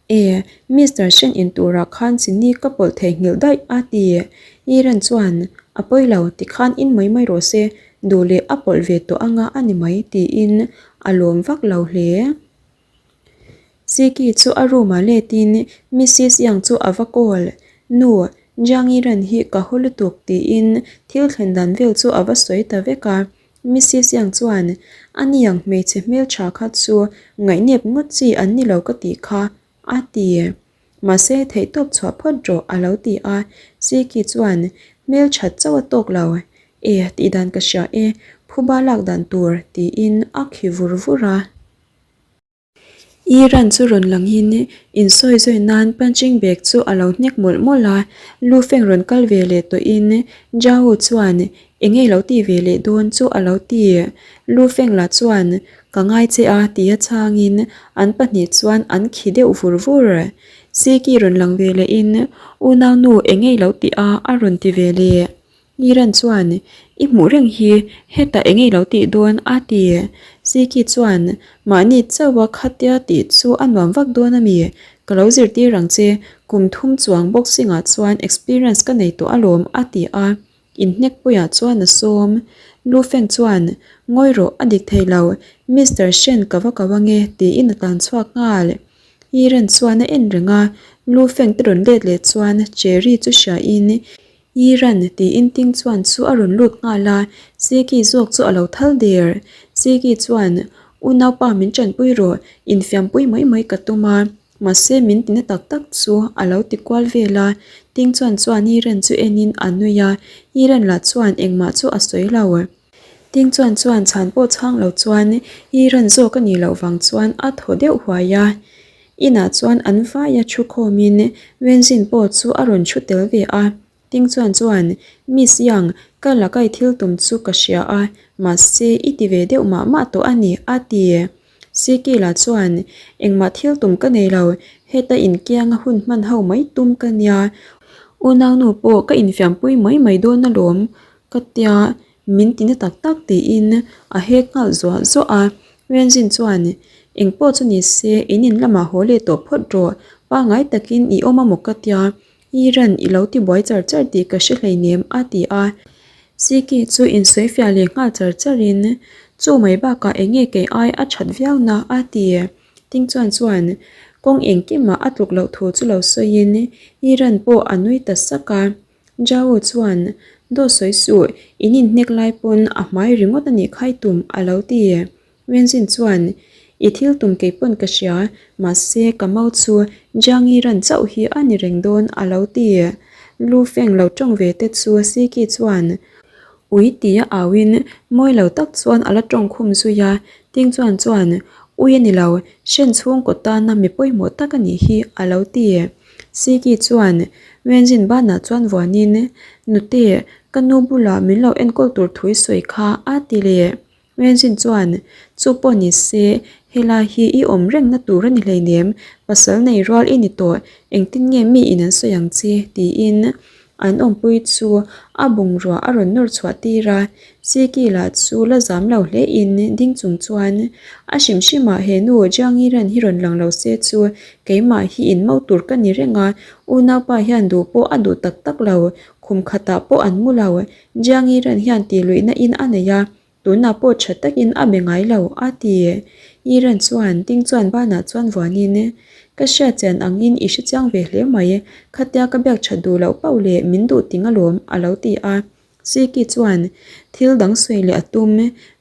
E, Mister Shen in turah khan chini ka pawlh theihnghilh daih a ti. Yiren chuan, A pawi lo, tikhan in mai mai rawh se, duh leh a pawlh ve tawh anga a ni mai tiin a lawm vak lo hle. Siki chu a room ah letin Missis Yang chu a va call, Nu, Jiang Yiren hi ka haw lutuk tiin thil thlen dan vel chu a va sawi ta vek a. Missis Yang chuan, A niang hmeichhe hmeltha kha chu ngaihnep ngawt chi an ni lo ka tih kha, a ti. Mahse, theihtawp chhuah phawt rawh, a lo ti a. Siki chuan, Hmelthat chauh a tawk lo. E, tih dan ka hria e, phuba lak dan tur, tiin a khi vur vur a. Iran chu rawn langin insawi zawi nan punching bag chu a lo hnek mawlh mawlh a, lu feng rawn kal ve leh tawhin Zhao chuan eng nge lo tih ve leh dawn chu a lo ti. Lu feng lah chuan ka ngai che a tia chhangin an pahnih chuan an khi deuh vur vur. Siki rawn lang ve lehin unaunu eng nge lo tih a a rawn ti ve leh. Iran chuan, I hmuh reng hi, hetah eng nge i lo tih dawn? a ti. Siki chuan, Mahni chauha khatia tih chu a nuam vak dawn a mi? Ka lo zirtir ang che, kum thum chuang boxing-ah chuan experience ka nei tawh alawm, a ti a. Inhnekpuiah chuan a sawm. Lu Feng chuan, Ngawi rawh, a dik thei lo. Mister Shen ka va ko ange, tiin a tlan chhuak nghal. Iran chuan a en reng a, Lu Feng te rawn let leh chuan Cherry chu hriain, Iran tiin Ting chuan chu a rawn lut nghal a, Siki zawk chu a lo thal der. Siki chuan, Unaupa min tanpui rawh, infiampui mai mai ka tum a, mahse min tina tak tak chu a lo ti kual vel a. Ting chuan chuan Iran chu enin a nui a, Iran lah chuan engmah chu a sawi lo. Ting chuan chuan chhan pawh chhang lo chuan Iran zawk a nih loh vang chuan a thaw deuh huai a. Inah chuan an vaia thu khawmin Wenzin pawh chu a rawn thu tel ve a. Ting chuan chuan, Miss Yang, ka lakai thil tum chu ka hria a, mahse i ti ve deuh mah mah tawh a ni, a ti. Sikila chuan, Engmah thil tum ka nei lo, heta inkianga hun hman ho mai tum ka nia. Unaunu pawh ka infiampui mai mai dawn alawm, ka tia Min ti na tak tak tiin a hek nghal zuah zuah a. Renzin chuan, Eng pawh chu ni se, in in lamah haw leh tawh phawt rawh. Pangngai takin i awm a maw ka tia, i ran i lo ti buai char char tih ka hre hleinem a ti a. Siki chu insawi fiah leh nghal char charin, Chu mai bakah eng nge kei ai a that viau na a ti. Ting chuan chuan kawng engkimah a tluk loh thu chu lo sawiin i ran pawh a nui ta sak a. Zhao chuan, Dawt sawi suh, in inhnek lai pawn a hmai ringawt a nih khai tum, a lo ti. Wenzin chuan, I thil tum kei pawn ka hria, mahse ka mau chu Jiangyi ran chauh hi a ni reng dawn, a lo ti. Lu Feng lo tawng ve te chu Siki chuan, Ui tia auin mawi lo tak chuan a la tawng khum zui a, Ting chuan chuan, Ui a ni lo, hren chhungkaw tana mi pawimawh tak a nih hi, a lo ti. Siki chuan Wenzin banah chuan vuanin, Nute, ka nu bulah min lo enkawl tur thu i sawi kha, a ti leh. Wenzin chuan, Chu pawh ni se, Helai hi i awm rengna tur a ni hleinem, pasal nei rual i ni tawh, engtin nge mi in an sawi ang che? tiin an awmpui chu a bungrua a rawn nawr chhuah tir a. Siki lah chu la zam lo hle in ding chung chuan a hrim hrim ah he nu Jiangiran hi rawn lang lo se chu keimah hi in mo tur ka ni reng a, unaupa hian duh pawh a duh tak tak lo, khum khatah pawh an mu lo, Jiangiran hian tih luihna in a nei a, Tunah pawh tha takin a be ngai lo, a ti. Iran chuan ding chuan banah chuan vuanin, Ka hriat chian angin i hrechiang ve hle mai, khatia ka biak that duh loh pauh leh min duh ting alawm, a lo ti a. Siki chuan thil dang sawi leh a tum.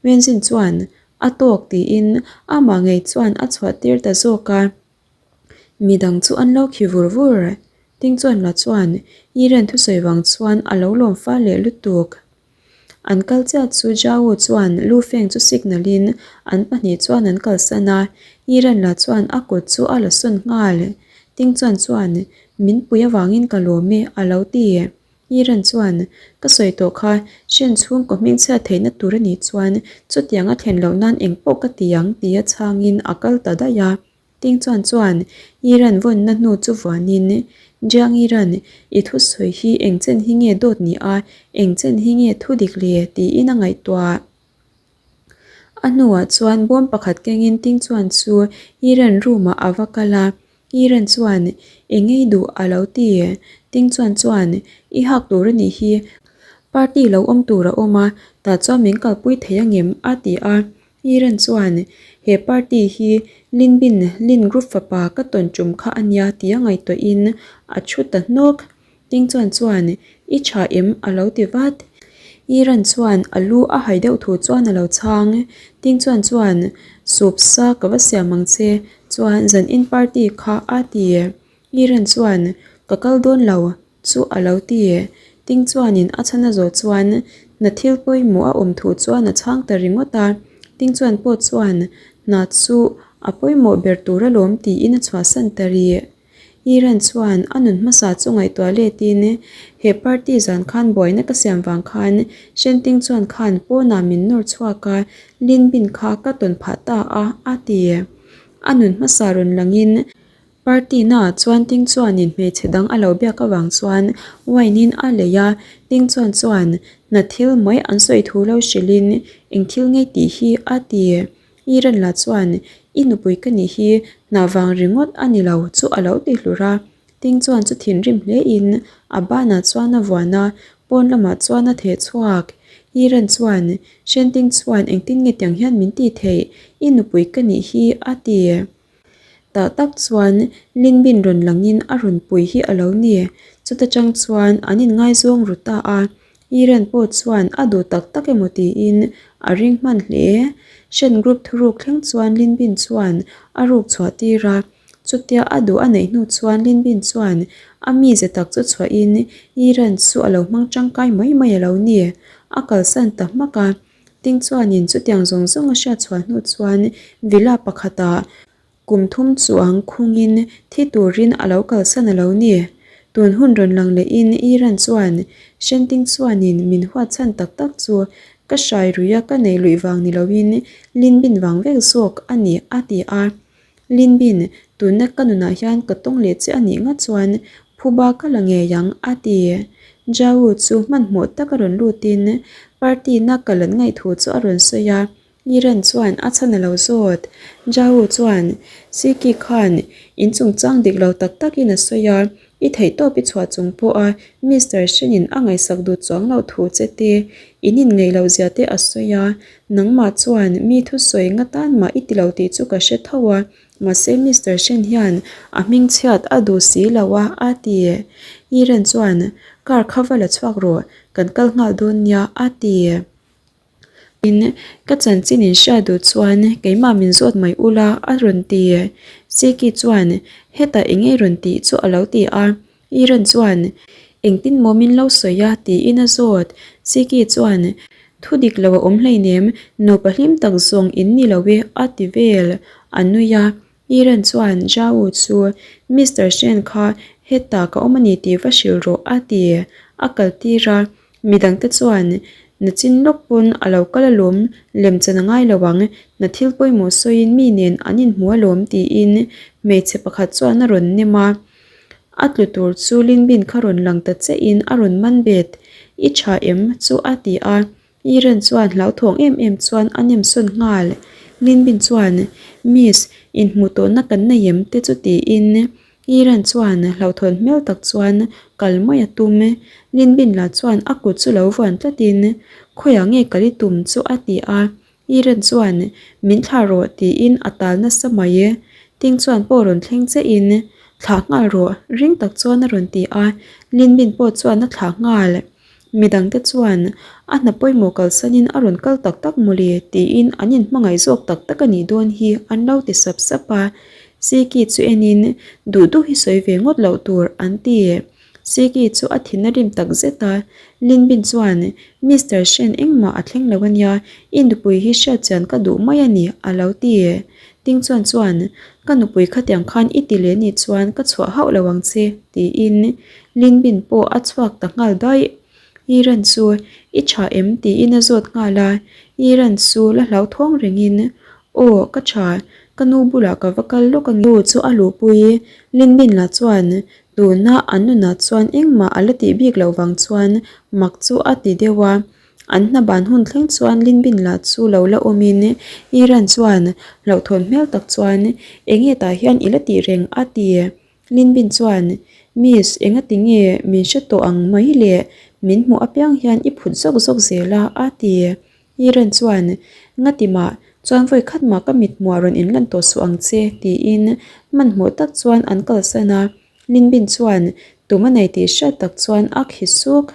Wenzin chuan, A tawk, tiin amah ngei chuan a chhuah tir ta zawk a. Midang chu an lo khi vur vur. Ding chuan la chuan Iran thusawi vang chuan a lo lawm fal leh lutuk. An kal chiah chu Zhao chuan Lu Feng chu signal in an pahnih chuan an kalsan a, Yiren lah chuan a kut chu a la sawn nghal. Ting Chuan chuan, Min pui avangin ka lawm e, a lo ti. Yiren chuan, Ka sawi tawh kha, Shen chhungkaw hmingchhiat theihna tur a nih chuan chutiang a thlen loh nan engpawh ka ti ang, tia chhangin a kal ta daih a. Ting chuan chuan Iran vawnna hnu chu vuanin, Jiang Iran, i thusawi hi eng chen hi nge dawt ni a, eng chen hi nge thu dik le? tiin a ngaihtuah. A hnuah chuan bawm pakhat kengin Ting chuan chu Iran room-ah a va kal a, Iran chuan, Eng ngei duh a lo ti. Ting chuan chuan, I hak tur a nih hi, party lo awm tur a awm a, tah chuan min kalpui thei angem? a ti a. Iran chuan he party hi Lin Bin Lin Group fapa ka tawn tum kha a nia tia ngaihtuahin a thu ta hnawk. Ting chuan chuan i tha em a lo ti vat. Iran chuan a lu a hai deuh thu chuan a lo chhang. Ting chuan chuan sup sa ka va siam ang che chuan zan in party kha a ti. Iran chuan ka kal dawn lo Chu a lo ti e. Ting chuanin a chhan a zawh chuan hna thil pawimawh a awm thu chuan a chhang ta ringawt a. Ting chuan pawh chuan hna chu a pawimawh ber tur alawm tiin a chhuahsan ta rih. Iran chuan a nun hmasa chu ngaihtuah letin he party zan khan buaina ka siam vang khan Shen Ting chuan khan pawnah min nawr chhuak a, Lin Bin kha ka tawn phah ta a, a ti. A nun hmasa rawn langin Party na ah chuan Ting chuanin hmeichhe dang a lo biak avang chuan wine in a lei a, Ting chuan chuan hna thil mai an sawi thu lo hrilhin eng thil ngei tih hi a ti. Iran lah chuan i nupui ka nih hi hna vang ringawt a ni lo chu a lo ti hlur a, Ting chuan chu thinrim hle in a banah chuan a vuan a, pawn lamah chuan a theh chhuak. Iran chuan Shen Ting chuan engtin nge tiang hian min tih theih, i nupui ka nih hi a ti. Tah tak chuan Linbin rawn langin a rawn pui hi a lo ni. Chuta tang chuan an inngaizawng ru ta a, Iran pawh chuan a duh tak tak emaw tiin a ring hman hle. Shen Group thuruk thleng chuan Linbin chuan a ruk chhuah tir a, chutia a duh a neih hnu chuan Linbin chuan a mize tak chu chhuahin Iran chu a lo hmang tangkai mai mai a lo ni. A kalsan ta hmak a. Ting chuanin chutiang zawng zawng a hriat chhuah hnu chuan villa pakhatah kum thum chuang khungin thi turin a lo kalsan a lo ni. Tun hun rawn lang lehin Iran chuan Shenting chuanin min huat chhan tak tak chu ka hrai ruia ka neih luih vang ni loin Linbin vang vek zawk a ni a ti a. Linbin, tunna ka nunah hian ka tawng leh che a nih ngawt chuan phuba ka la ngei ang, a ti. Zhao chu hmanhmawh tak a rawn lutin party na kal an ngaih thu chu a rawn sawi a, Yiren chuan a chhan a lo zawt. Zhao chuan, Siki khan in chungchang dik lo tak takin a sawi a, I theihtawp i chhuah chung pawha Mister Shen-in a ngaihsak duh chuang loh thu che te, in inngeih loh zia te a sawi a, nangmah chuan mi thusawi nga tan mah i ti lo tih chu ka hre tho a, mahse Mister Shen hian a hming chhiat a duh si lo a, a ti. Yiren chuan, Car kha va la chhuak rawh, kan kal nghal dawn nia, a ti. Tin, ka chanchin in hriat duh chuan keimah min zawt mai ula a rawn ti. Siki chuan hetah eng nge rawn tih chu a lo ti a. Iran chuan engtin maw min lo sawi a tiin a zawt. Siki chuan thu dik lo a awm hleinem, nupa hlim tak zawng in ni lo e a ti vel. A nui a. Iran chuan Zhao chu Mister Shen kha hetah ka awm a ni tih va hrilh rawh a ti. A kaltir a. Midangte chuan Nachin lawk pawn a lo kal alawm, lemchan a ngai lo ang, hna thil pawimawh sawiin mi nen an inhmu alawm tiin hmeichhe pakhat chuan a rawn nem a. A tlu tur chu Linbin kha rawn lang ta chiahin a rawn man bet, I tha em? chu a ti a. Iran chuan hlauthawng em em chuan a nem sawn nghal. Linbin chuan, Miss, inhmuh tawhna kan nei em? te chu tiin Iran chuan hlauhthawn hmel tak chuan kal mai a tum. Linbin lah chuan a kut chu lo vuan tlatin, Khawiah nge kal i tum? chu a ti a. Iran chuan, Min thlah rawh tiin a tal nasa mai e. Ting chuan pawh rawn thleng chiahin, Thlah nghal rawh, ring tak chuan a rawn ti a. Linbin pawh chuan a thlah nghal. Midangte chuan, A hna pawimawh kalsanin a rawn kal tak tak mawle, tiin an inhmangaih zawk tak tak a nih dawn hi an lo ti sap sap a. Siki chu enin, Duh duh hi sawi ve ngawt loh tur, an ti. Siki chu a thin a rim tak zet a. Linbin chuan, Mister Shen engmah a thleng lo a nia, i nupui hi hriatchian ka duh mai a ni, a lo ti. Ting chuan chuan, Ka nupui khatiang khan i ti leh nih chuan ka chhuah hauh lo ang che, tiin Linbin pawh a chhuak ta nghal daih. Iran chu i tha em? tiin a zawt nghal a. Iran chu la hlauthawng rengin, Aw, ka tha, ka nu bulah ka va kal lawk ange. Chu a luhpui. Linbin lah chuan tuna an nunah chuan engmah a la tih bik loh vang chuan mak chu a ti deuh a. An hna ban hun thleng chuan Linbin lah chu lo la awmin Iran chuan hlauhthawn hmel tak chuan enge tah hian i la tih reng a ti. Linbin chuan Miss enga ti nge min hre tawh ang mai le min hmuh apiang hian i phut zawk zawk zel a a ti. Iran chuan Ngati mah chuan vawi khat mah ka mit hmuah rawn inlan tawh suh ang che tiin hmanhmawh tak chuan an kalsan a. Linbin chuan tum a nei tih hriat tak chuan a khi suk.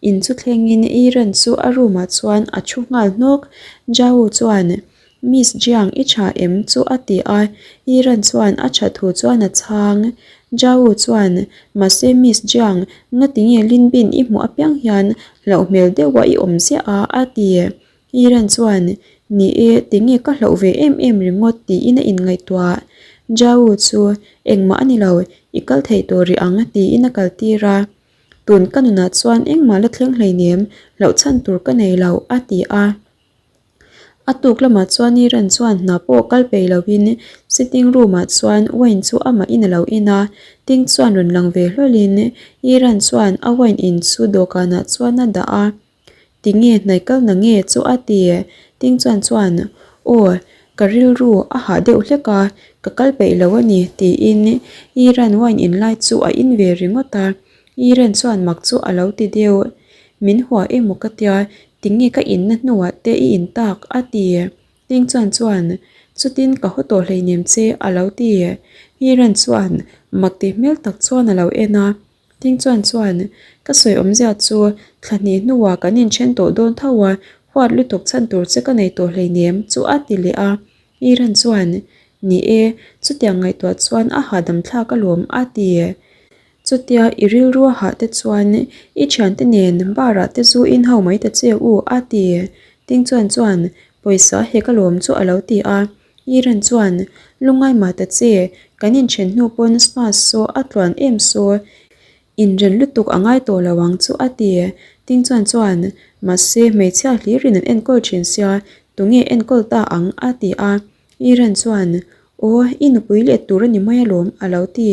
In chu thlengin Iran chu a room ah chuan a thu nghal hnawk. Zhao chuan, Miss Jiang i tha em? chu a ti a. Iran chuan a tha thu chuan a chhang. Zhao chuan, Mahse Miss Jiang, ngatinge Lin Bin i hmuh apiang hian hlauh hmel deuha i awm ziah a? a ti. Iran chuan, Ni e, tinge ka hlauh ve em em ringawt tiin a inngaihtuah. Zhao chu, Engmah a ni lo, i kal thei tawh rih ang tiin a kaltir a. Tun ka nunah chuan engmah la thleng hleinem, hlauh chhan tur ka nei lo, a ti a. A tuk lamah chuan Iran chuan hna pawh kal peih loin sitting room-ah chuan wine chu amahin a lo in a, Ting chuan rawn lang ve hlawlhin Iran chuan a wine in chu dawhkanah chuan a dah a. Tinge hnaih kal na nge chu a ti? Ting chuan chuan, Aw, ka rilru a hah deuh hlek a, ka kal peih lo a ni, tiin Iran wine in lai chu a in ve ringawt a. Iran chuan mak chu a lo ti deuh. Min hua emaw ka tia, tinge ka inna hnuah te i in tak? a ti. Ting chuan chuan, Chutin ka haw tawh hleinem che, a lo ti. Iran chuan mak tih hmel tak chuan a lo en a. Ting chuan chuan, Ka sawi awmzia chu thla hnih hnuah kan inthen tawh dawn tho a, huat lutuk chhan tur che ka nei tawh hleinem chu a ti leh a. Iran chuan, Ni e, chutiang ngaihtuah chuan a hahdam thlak alawm a ti. Chutia i rilru a hah te chuan i thiante nen bar ah te zu in ho mai ta che u a ti. Ting chuan chuan, Pawisa hek alawm chu a lo ti a. Iran chuan, Lungngai mah ta che, kan inthen hnu pawn spa saw a tluan em saw, inren lutuk a ngai tawh lo ang chu a ti. Ting chuan chuan, Mahse, hmeichhia hlirin an enkawl thin sia, tunge enkawl ta ang? a ti a. Iran chuan, Aw, i nupui let tur a ni mai alawm, a lo ti.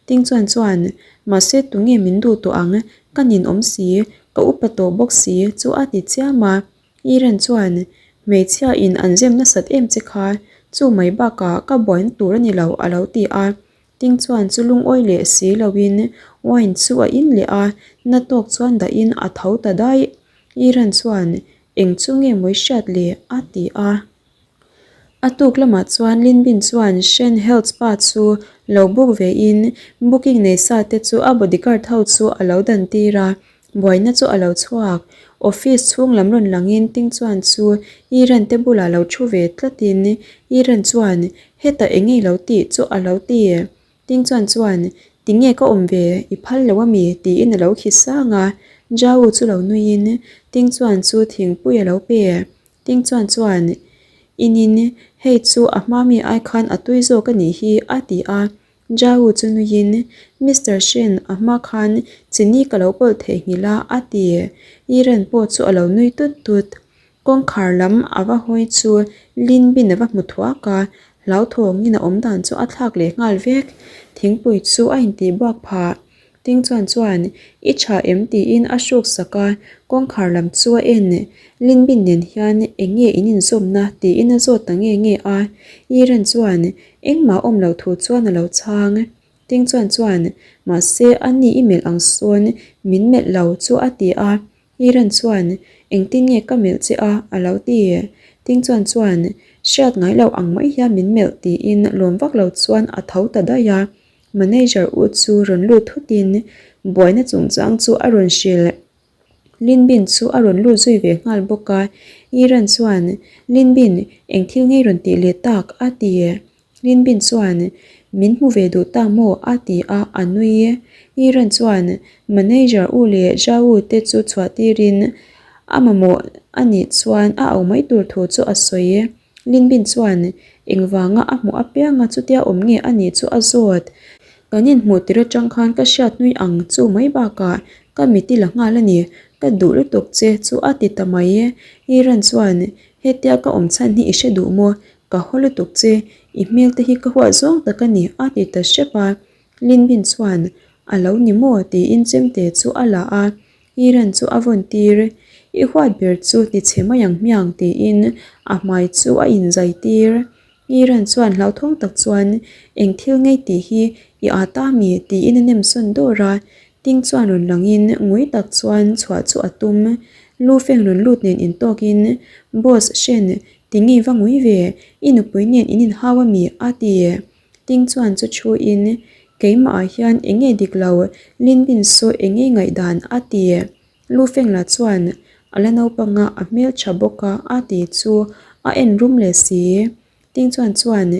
Ting chuan chuan, Mahse, tunge min duh tawh ang? Ka ninawm si, ka upa tawh bawk si chu a ti chiam a. Iran chuan, Hmeichhia in an zem nasat em che kha, chu mai bakah ka buaina tur a ni lo a lo ti a. Ting chuan chu lungawi leh si loin wine chu a in leh a, na tawk chuan dahin a tho ta daih. Iran chuan, Eng chu nge mawi hriat le? a ti a. A tuk lamah chuan Linbin chuan Shen Health Spa chu lo book ve in booking nei sa te chu a bodyguard ho chu a lo dan tir a, buaina chu a lo chhuak. Office chhung lam rawn langin Ting chuan chu Iran te bulah lo thu ve tlatin Iran chuan hetah eng nge lo tih chu a lo ti. Ting chuan chuan tinge ka awm ve i phal lo ami tiin a lo khi sang a, Zhao chu lo nuiin Ting chuan chu thingpui a lo pe. Ting chuan chuan, Inin, hei chu a hma mi ai khan a tui zawk a nih hi, a ti a. Zhao chu nuiin, Mister Shen, a hma khan chini ka lo pawlh theihnghilh a, a ti. Yiren pawh chu a lo nui tut tut. Kawngkhar lam a va hawi chu Lin Bin a va hmu thuak a, hlauthawngin a awm dan chu a thlak leh nghal vek. Thingpui chu a intihbuak phah. Ting chuan chuan, I tha em? tiin a hruk sak a, kawngkhar lam chu a en. Lin Bin nen hian eng nge in inzawmna? tiin a zawt ta nge nge a. Yiren chuan engmah awm loh thu chuan a lo chhang. Ting chuan chuan, Mahse, a ni i melh ang sawn min melh lo chu a ti a. Yiren chuan, Engtin nge ka melh che a? a lo ti. Ting chuan chuan, Hriat ngai loh ang mai hian min melh tiin lawm vak lo chuan a tho ta daih a. Manager u chu rawn lut thutin buaina chungchang chu a rawn hrilh. Lin Bin chu a rawn lut zui ve nghal bawk a. Yiren chuan, Lin Bin, eng thil ngei rawn tih leh tak? a ti. Lin Bin chuan, Min hmu ve duh ta maw? a ti a, a nui. Yiren chuan, Manager u leh Zhao te chu chhuah tirin a mamawh a nih chuan a au mai tur thu chu a sawi. Lin Bin chuan, Engvanga a hmuh apianga chutia awm nge a nih chu a zawt. Kan inhmuh tir atang khan ka hriat nui ang chu mai bakah ka mit i la nghal a ni, ka duh lutuk che chu a ti ta mai. Iran chuan, Hetia ka awm chhan hi i hre duh maw? Ka haw lutuk che, i hmel te hi ka huat zawng tak a ni a ti ta hrep a. Lin Bin chuan, A lo ni maw? tiin chemte chu a la a. Iran chu a vawn tir, I huat ber chu ti chhe mai ang hmiang tiin a hmai chu a inzai tir. Iran chuan hlauthawng tak chuan, Eng thil ngei tih hi i â ta mi? tiin a nem sawn dawr a. Ting chuan rawn langin ngui tak chuan chhuah chu a tum. Lu feng rawn lut nen intawkin, Boss Shen, ti ngei va ngui ve, i nupui nen in inhau a mi? a ti. Ting chuan chu thu in, Keimah ah hian eng nge dik lo, Lin Bin saw eng nge ngaihdan a ti. Lu Feng lah chuan a la naupang a, a hmel tha bawk a a ti chu a en rum leh si. Ting chuan chuan,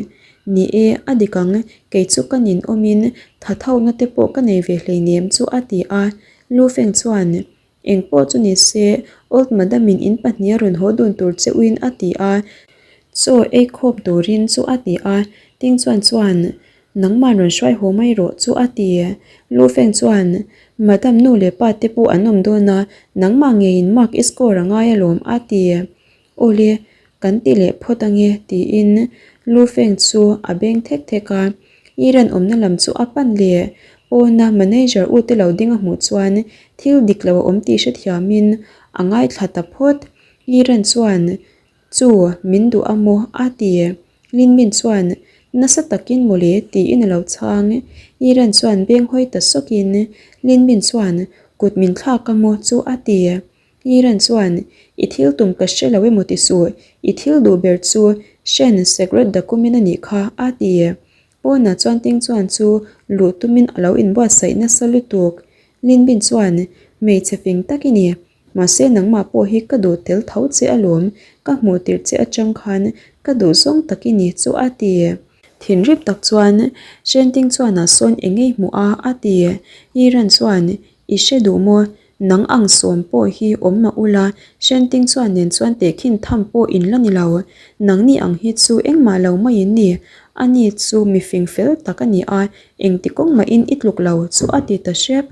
Ni e, a dik ang, kei chu ka nin awmin tha tho na te pawh ka nei ve hleinem chu a ti a. Lu Feng chuan, Eng pawh chu ni se, Old Madam-in in pahniha rawn haw dun tur che uin a ti a, chaw ei khawp turin chu a ti a, Ting chuan chuan, Nangman rawn hruai haw mai rawh chu a ti. Lu Feng chuan, Madam nu leh pa te pawh an awm dawn a, nangmah ngeiin mark i score a ngai alawm a ti. Awle, kan ti leh phawt ange tiin Lu Feng chu a beng thek thek a, Iran awmna lam chu a pan leh. Pawna manager u te lo ding a hmuh chuan thil dik lo a awm tih hrethiamin a ngaithla ta phawt. Iran chuan, Chu, min duh a maw? a ti. Lin Min chuan, Nasa takin mawle tiin a lo chhang. Iran chuan beng hawi ta sawkin Lin Min chuan, Kut min thlak a maw chu a ti. Iran chuan, I thil tum ka hre lo emaw ti suh, i thil duh ber chu Shen secret document a nih kha, a ti. Pawnah chuan Ting chuan chu luh tumin a lo inbuatsaih nasa lutuk. Lin Bin chuan, Hmeichhe fing tak i ni, mahse nangmah pawh hi ka duh tel tho che alawm, ka hmuh tirh che atang khan ka duh zawng tak i ni chu a ti. Thinrip tak chuan Shen Ting chuanah sawn eng ngei hmuh a, a ti. Iran chuan, I hre duh maw? Nang ang sawm pawh hi awm mah ula, Shenting chuan nen chuan tehkhin tham pawh in la ni lo. Nangni ang hi chu engmah lo mai in ni. Ani chu mi fing fel tak a ni a, engti kawng mahin i tluk lo chu a ti ta hrep.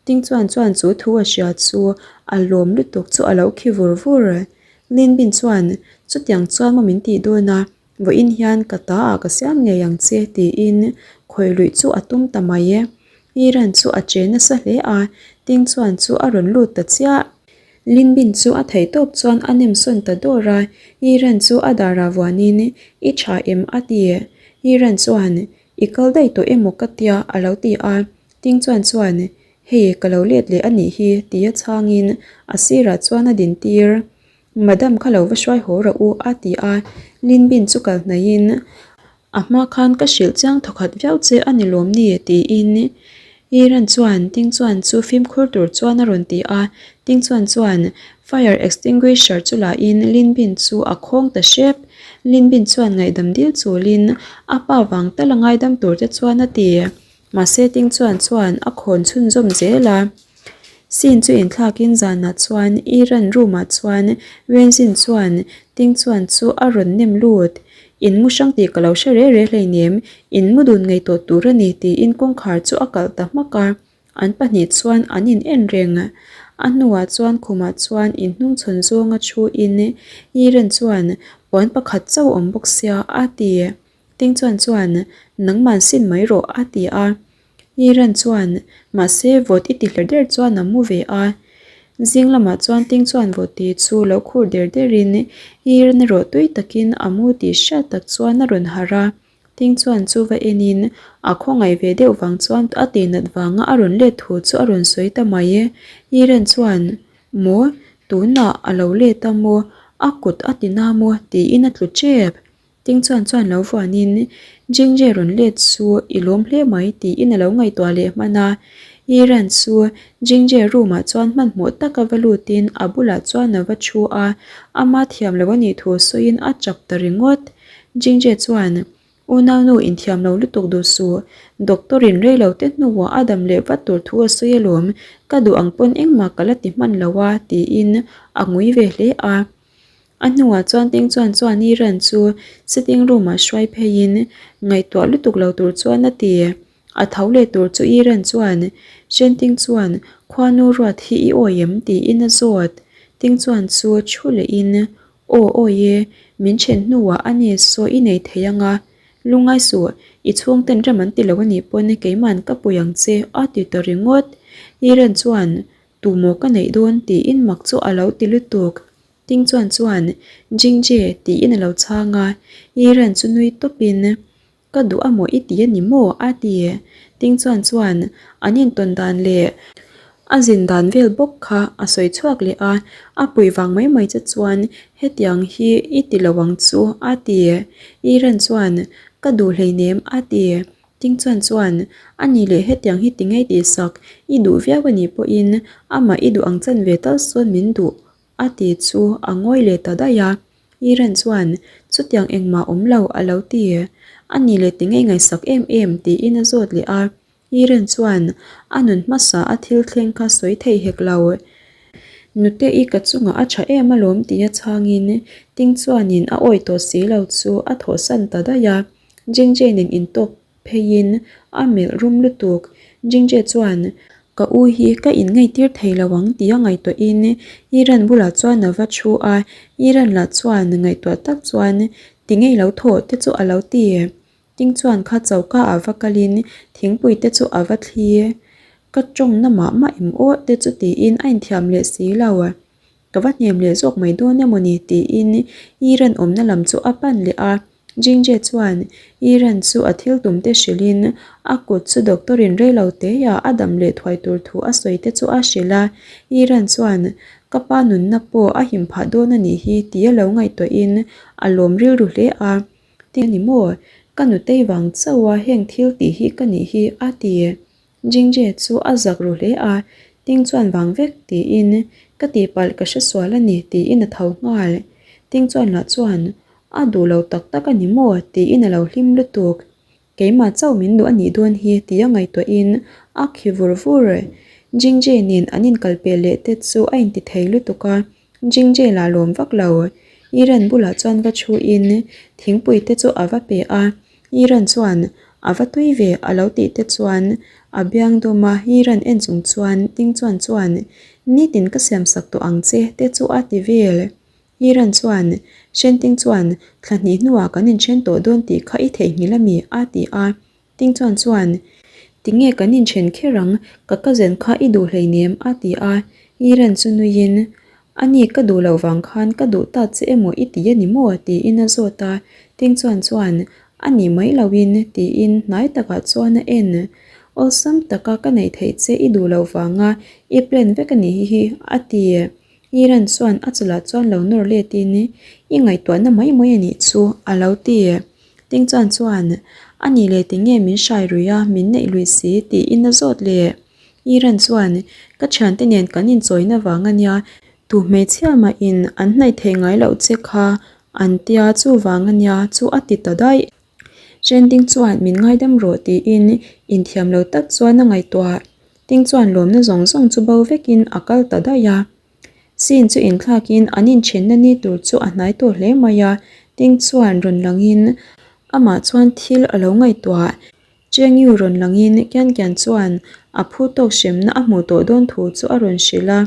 Ting chuan chuan chu thu a hria chu a lawm lutuk chu a lo khi vur vur. Lin Bin chuan, Chutiang chuan maw min tih dawn a, Vawiin hian ka ta ah ka siam ngei ang che tiin khawi luih chu a tum ta mai e. Iran chu a che nasa hle a, Ting chuan chu a rawn lut ta chiah. Lin Bin chu a theih tawp chuan a nem sawn ta dawr a, Iran chu a darah vuanin I tha em a ti. Iran chuan I kal daih tawh emaw ka tia a lo ti a, Ting chuan chuan Hei ka lo let leh a nih hi tia chhangin a sirah chuan a din tir. Madam kha lo va hruai haw rawh u a ti a, Lin Bin chu kal hnaihin a hma khan ka hrilh chiang thawkhat viau che a ni lawm ni tiin Iran chuan Ting Chuan chu fimkhur tur chuan a rawn ti a, Ting Chuan chuan fire extinguisher chu lahin Lin Bin chu a khawng ta hrep. Lin Bin chuan ngaihdam dil chulin a pa vang tal a ngaidam tur te chuan a ti. Mahse Ting Chuan chuan a khawn chhunzawm zel a. Scene chu inthlakin zanah chuan Iran room ah chuan Wenzin chuan Ting Chuan chu a rawn nem lut. In mu hrang tih ka lo hre re re hleinem, in mu dun ngei tawh tur a ni tiin kawngkhar chu a kalh ta hmak a. An pahnih chuan an in en reng. A hnuah chuan khumah chuan in hnungchhawn zawnga thu in Yiren chuan puan pakhat chauh awm bawk sia a ti. Ting chuan chuan nangman sin mai rawh a ti a. Yiren chuan mahse vawt i ti hler der chuan a mu ve a. Zing lamah chuan Ting chuan vawt ti chu lo khur der derin Yiren erawh tui takin a mu tih hriat tak chuan a rawn harh a. Ting chuan chu va enin a khawngaih ve deuh vang chuan a tihnat vanga a rawn let thu chu a rawn sawi ta mai e. Yiren chuan, Maw, tunah a lo let a maw, a kut a ti na maw? tiin a tlu tep. Ting chuan chuan lo vuanin Jingje rawn let chu i lawm hle mai tiin a lo ngaihtuah leh hman a. Yiren chu Jingje room ah chuan hmanhmawh taka va lutin a bulah chuan a va thu a, ama thiam lo a nih thu sawiin a chap ta ringawt. Jingje chuan, Unaunu inthiam lo lutuk duh suh, doctor in rei lo te hnuah a dam leh vat tur thu a sawi alawm, ka duh ang pawn engmah ka la ti hman lo a, tiin a ngui ve hle a. A hnuah chuan Ting chuan chuan i ran chu sitting room ah hruai pheiin ngaihtuah lutuk lo tur chuan a ti. A tho leh tur chu i ran chuan Shen Ting chuan khuanu ruat hi i awi em tiin a zawt. Ting chuan chu thu lehin Aw awi e, min then hnuah a ni saw i nei thei ang a, lungngai suh, i chhungten rem an ti lo a nih pawn keiman ka pui ang che a ti ta ringawt. Iren chuan tumaw ka neih dawn tiin mak chu a lo ti lutuk. Ting chuan chuan Jingje tiin a lo chhang a, Iren chu nui tawpin Ka duh a maw i ti a ni maw? a ti. Ting chuan chuan an intawn dan leh a zin dan vel bawk kha a sawi chhuak leh a, a pui vang mai mai che chuan hetiang hi i ti lo ang chu a ti. Iran chuan ka duh hleinem a ti. Ting chuan chuan a ni leh hetiang hi ti ngei tih sak i duh viau a nih pawhin amah i duh ang chan ve tal sawn min duh a ti chu a ngawi leh ta daih a. Iran chuan, Chutiang engmah awm lo, a lo ti. A ni leh ti ngei ngaihsak em em, tiin a zawt leh a. Iran chuan, A nun hmasa a thil thleng kha sawi thei hek lo. Nute i ka chungah a tha em alawm tia chhangin Ting chuanin a awih tawh si lo chu a thawhsan ta daih a. Jingjae nen intawk pheiin a melh rum lutuk. Jingjae chuan, Ka u hi ka inngaihtir thei lo ang tih a ngaihtuahin Iran bulah chuan a va thu a, Iran lah chuan ngaihtuah tak chuan ti ngei lo thawh te chu a lo ti. Ting chuan kha choka ah va kalin thingpui te chu a va thli. Ka tawngna mah mah em aw te chu tiin a inthiam leh si lo. Ka va hnem leh zawk mai dawn emaw ni tiin Iran awmna lam chu a pan leh a. Jingje chuan Iran chu a thil tum te hrilhin a kut chu doctor in rei lo teia a dam leh thuai tur thu a sawi te chu a hrilh a. Iran chuan ka pa nunna pawh a him phah dawn a nih hi tia lo ngaihtuahin a lawm rilru hle a. Ti a ni maw? Ka nutei vang chauha heng thil tih hi ka nih hi a ti. Jingje chu a zak ru hle a, Ting chuan vang vek tiin ka tihpalh ka hre sual a ni tiin a tho nghal. Ting chuan lah chuan a duh lo tak tak a ni maw tiin a lo hlim lutuk. Keimah chauh min duh a nih dawn hi tia ngaihtuahin a khi vur vur. Jingje nen an inkalpeh leh te chu a inti thei lutuk a, Jingje lah lawm vak lo. Iran bulah chuan va thuin thingpui te chu a va pe a. Iran chuan a va tui ve a lo tih te chuan a biang dawm a, Iran en chung chuan Ting chuan chuan nitin ka siam sak tawh ang che te chu a ti vel. Iran chuan Shen Ting chuan thla hnih hnuah kan inthen tawh dawn tih kha i theihnghilh a mi a ti a. Ting chuan chuan tinge kan inthen kher ang ka cousin kha i duh hleinem a ti a, Iran chu nuiin A ni ka duh loh vang khan ka duh ta che emaw i ti a ni maw? tiin a zawt a, Ting chuan chuan a nih mai loin tiin hnai takah chuan a en. Awlsam taka ka neih theih che i duh loh vanga i plan vek a nih hi a ti. Iran chuan a chawlh chuan lo nawr letin i ngaihtuahna mai mai a nih chu a lo ti. Ting chuan chuan a nih leh tinge min hrai ruih a min neih luih si tiin a zawt leh. Iran chuan, Ka thiante nen kan inchawina vang a nia, tu hmeichhia mahin an hnaih theih ngai loh che kha an tia chuvang a nia chu a ti ta daih. Trending chuan min ngaidam rawh tiin inthiam lo tak chuan a ngaihtuah. Ting chuan lawmna zawng zawng chu bo vekin a kal ta daih a. Scene chu inthlakin an inthenna ni tur chu a hnai tawh hle mai a. Ting chuan rawn langin amah chuan thil a lo ngaihtuah. Cheng Yu rawn langin Kian Kian chuan a phu tawk hremna a hmuh tawh dawn thu chu a rawn hrilh a.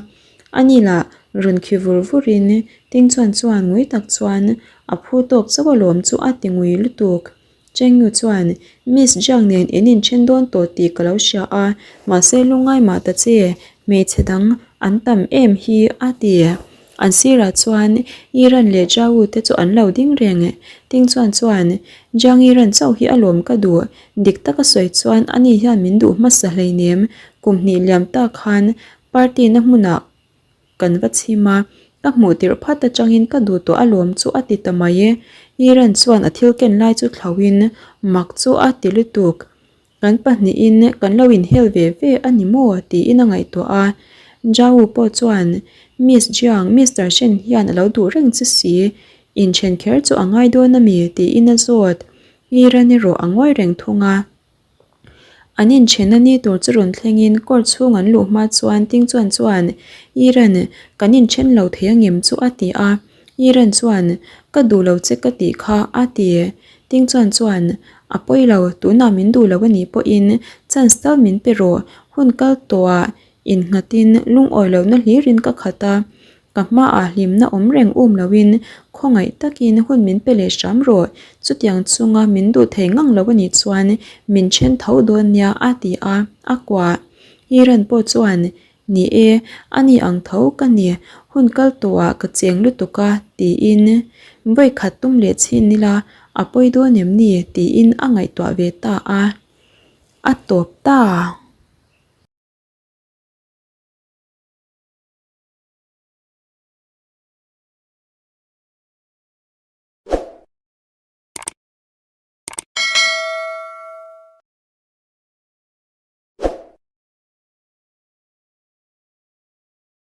Ani lah rawn khi vur vurin Ting Chuan chuan ngui tak chuan a phu tawk chauh alawm chu a ti ngui lutuk. Cheng Yu chuan Miss Jiang nen in inthen dawn tawh tih ka lo hria a, mahse lungngai mah ta che, hmeichhe dang an tam em hi a ti. An sirah chuan Iran leh Zhao te chu an lo ding reng. Ting Chuan chuan, Jiang Iran chauh hi a lawm ka duh. Dik taka sawi chuan ani hian min duh hmasa hleinem. Kum hnih liam ta khan party na hmunah kan va chhim a, ka hmuh tirh phat atangin ka duh tawh a lawm chu a ti ta mai e. Iran chuan a thil ken lai chu thlauhin mak chu a ti lutuk. Kan pahnihin kan lo inhel ve ve a ni maw? tiin a ngaihtuah a. Zhao pawh chuan, Miss Jiang, Mister Shen hian a lo duh reng che si, inthen kher chu a ngai dawn a mi? tiin a zawt. Iran erawh a ngawi reng thung a. An inthenna ni tur chu rawn thlengin court chhung an luh hma chuan Ting Chuan chuan, Iran, kan inthen lo thei angem chu a ti a. Iran chuan, Ka duh lo che ka tih kha, a ti. Ting Chuan chuan, A pawi lo, tunah min duh lo a nih pawhin chance tal min pe rawh, hun kal tawhah innghatin lungawi lohna hlirin ka khat a, ka hmaah hlimna awm reng um loin khawngaih takin hun min pe leh hram rawh, chutiang chunga min duh thei ngang lo a nih chuan min then tho dawn nia, a ti a, a kuah. Iran pawh chuan, Ni e, a ni ang tho ka ni, hun kal tawhah ka cheng lutuk a, tiin vawi khat tum leh chhin ila a pawi dawn em ni tiin a ngaihtuah ve ta a, a tawp ta.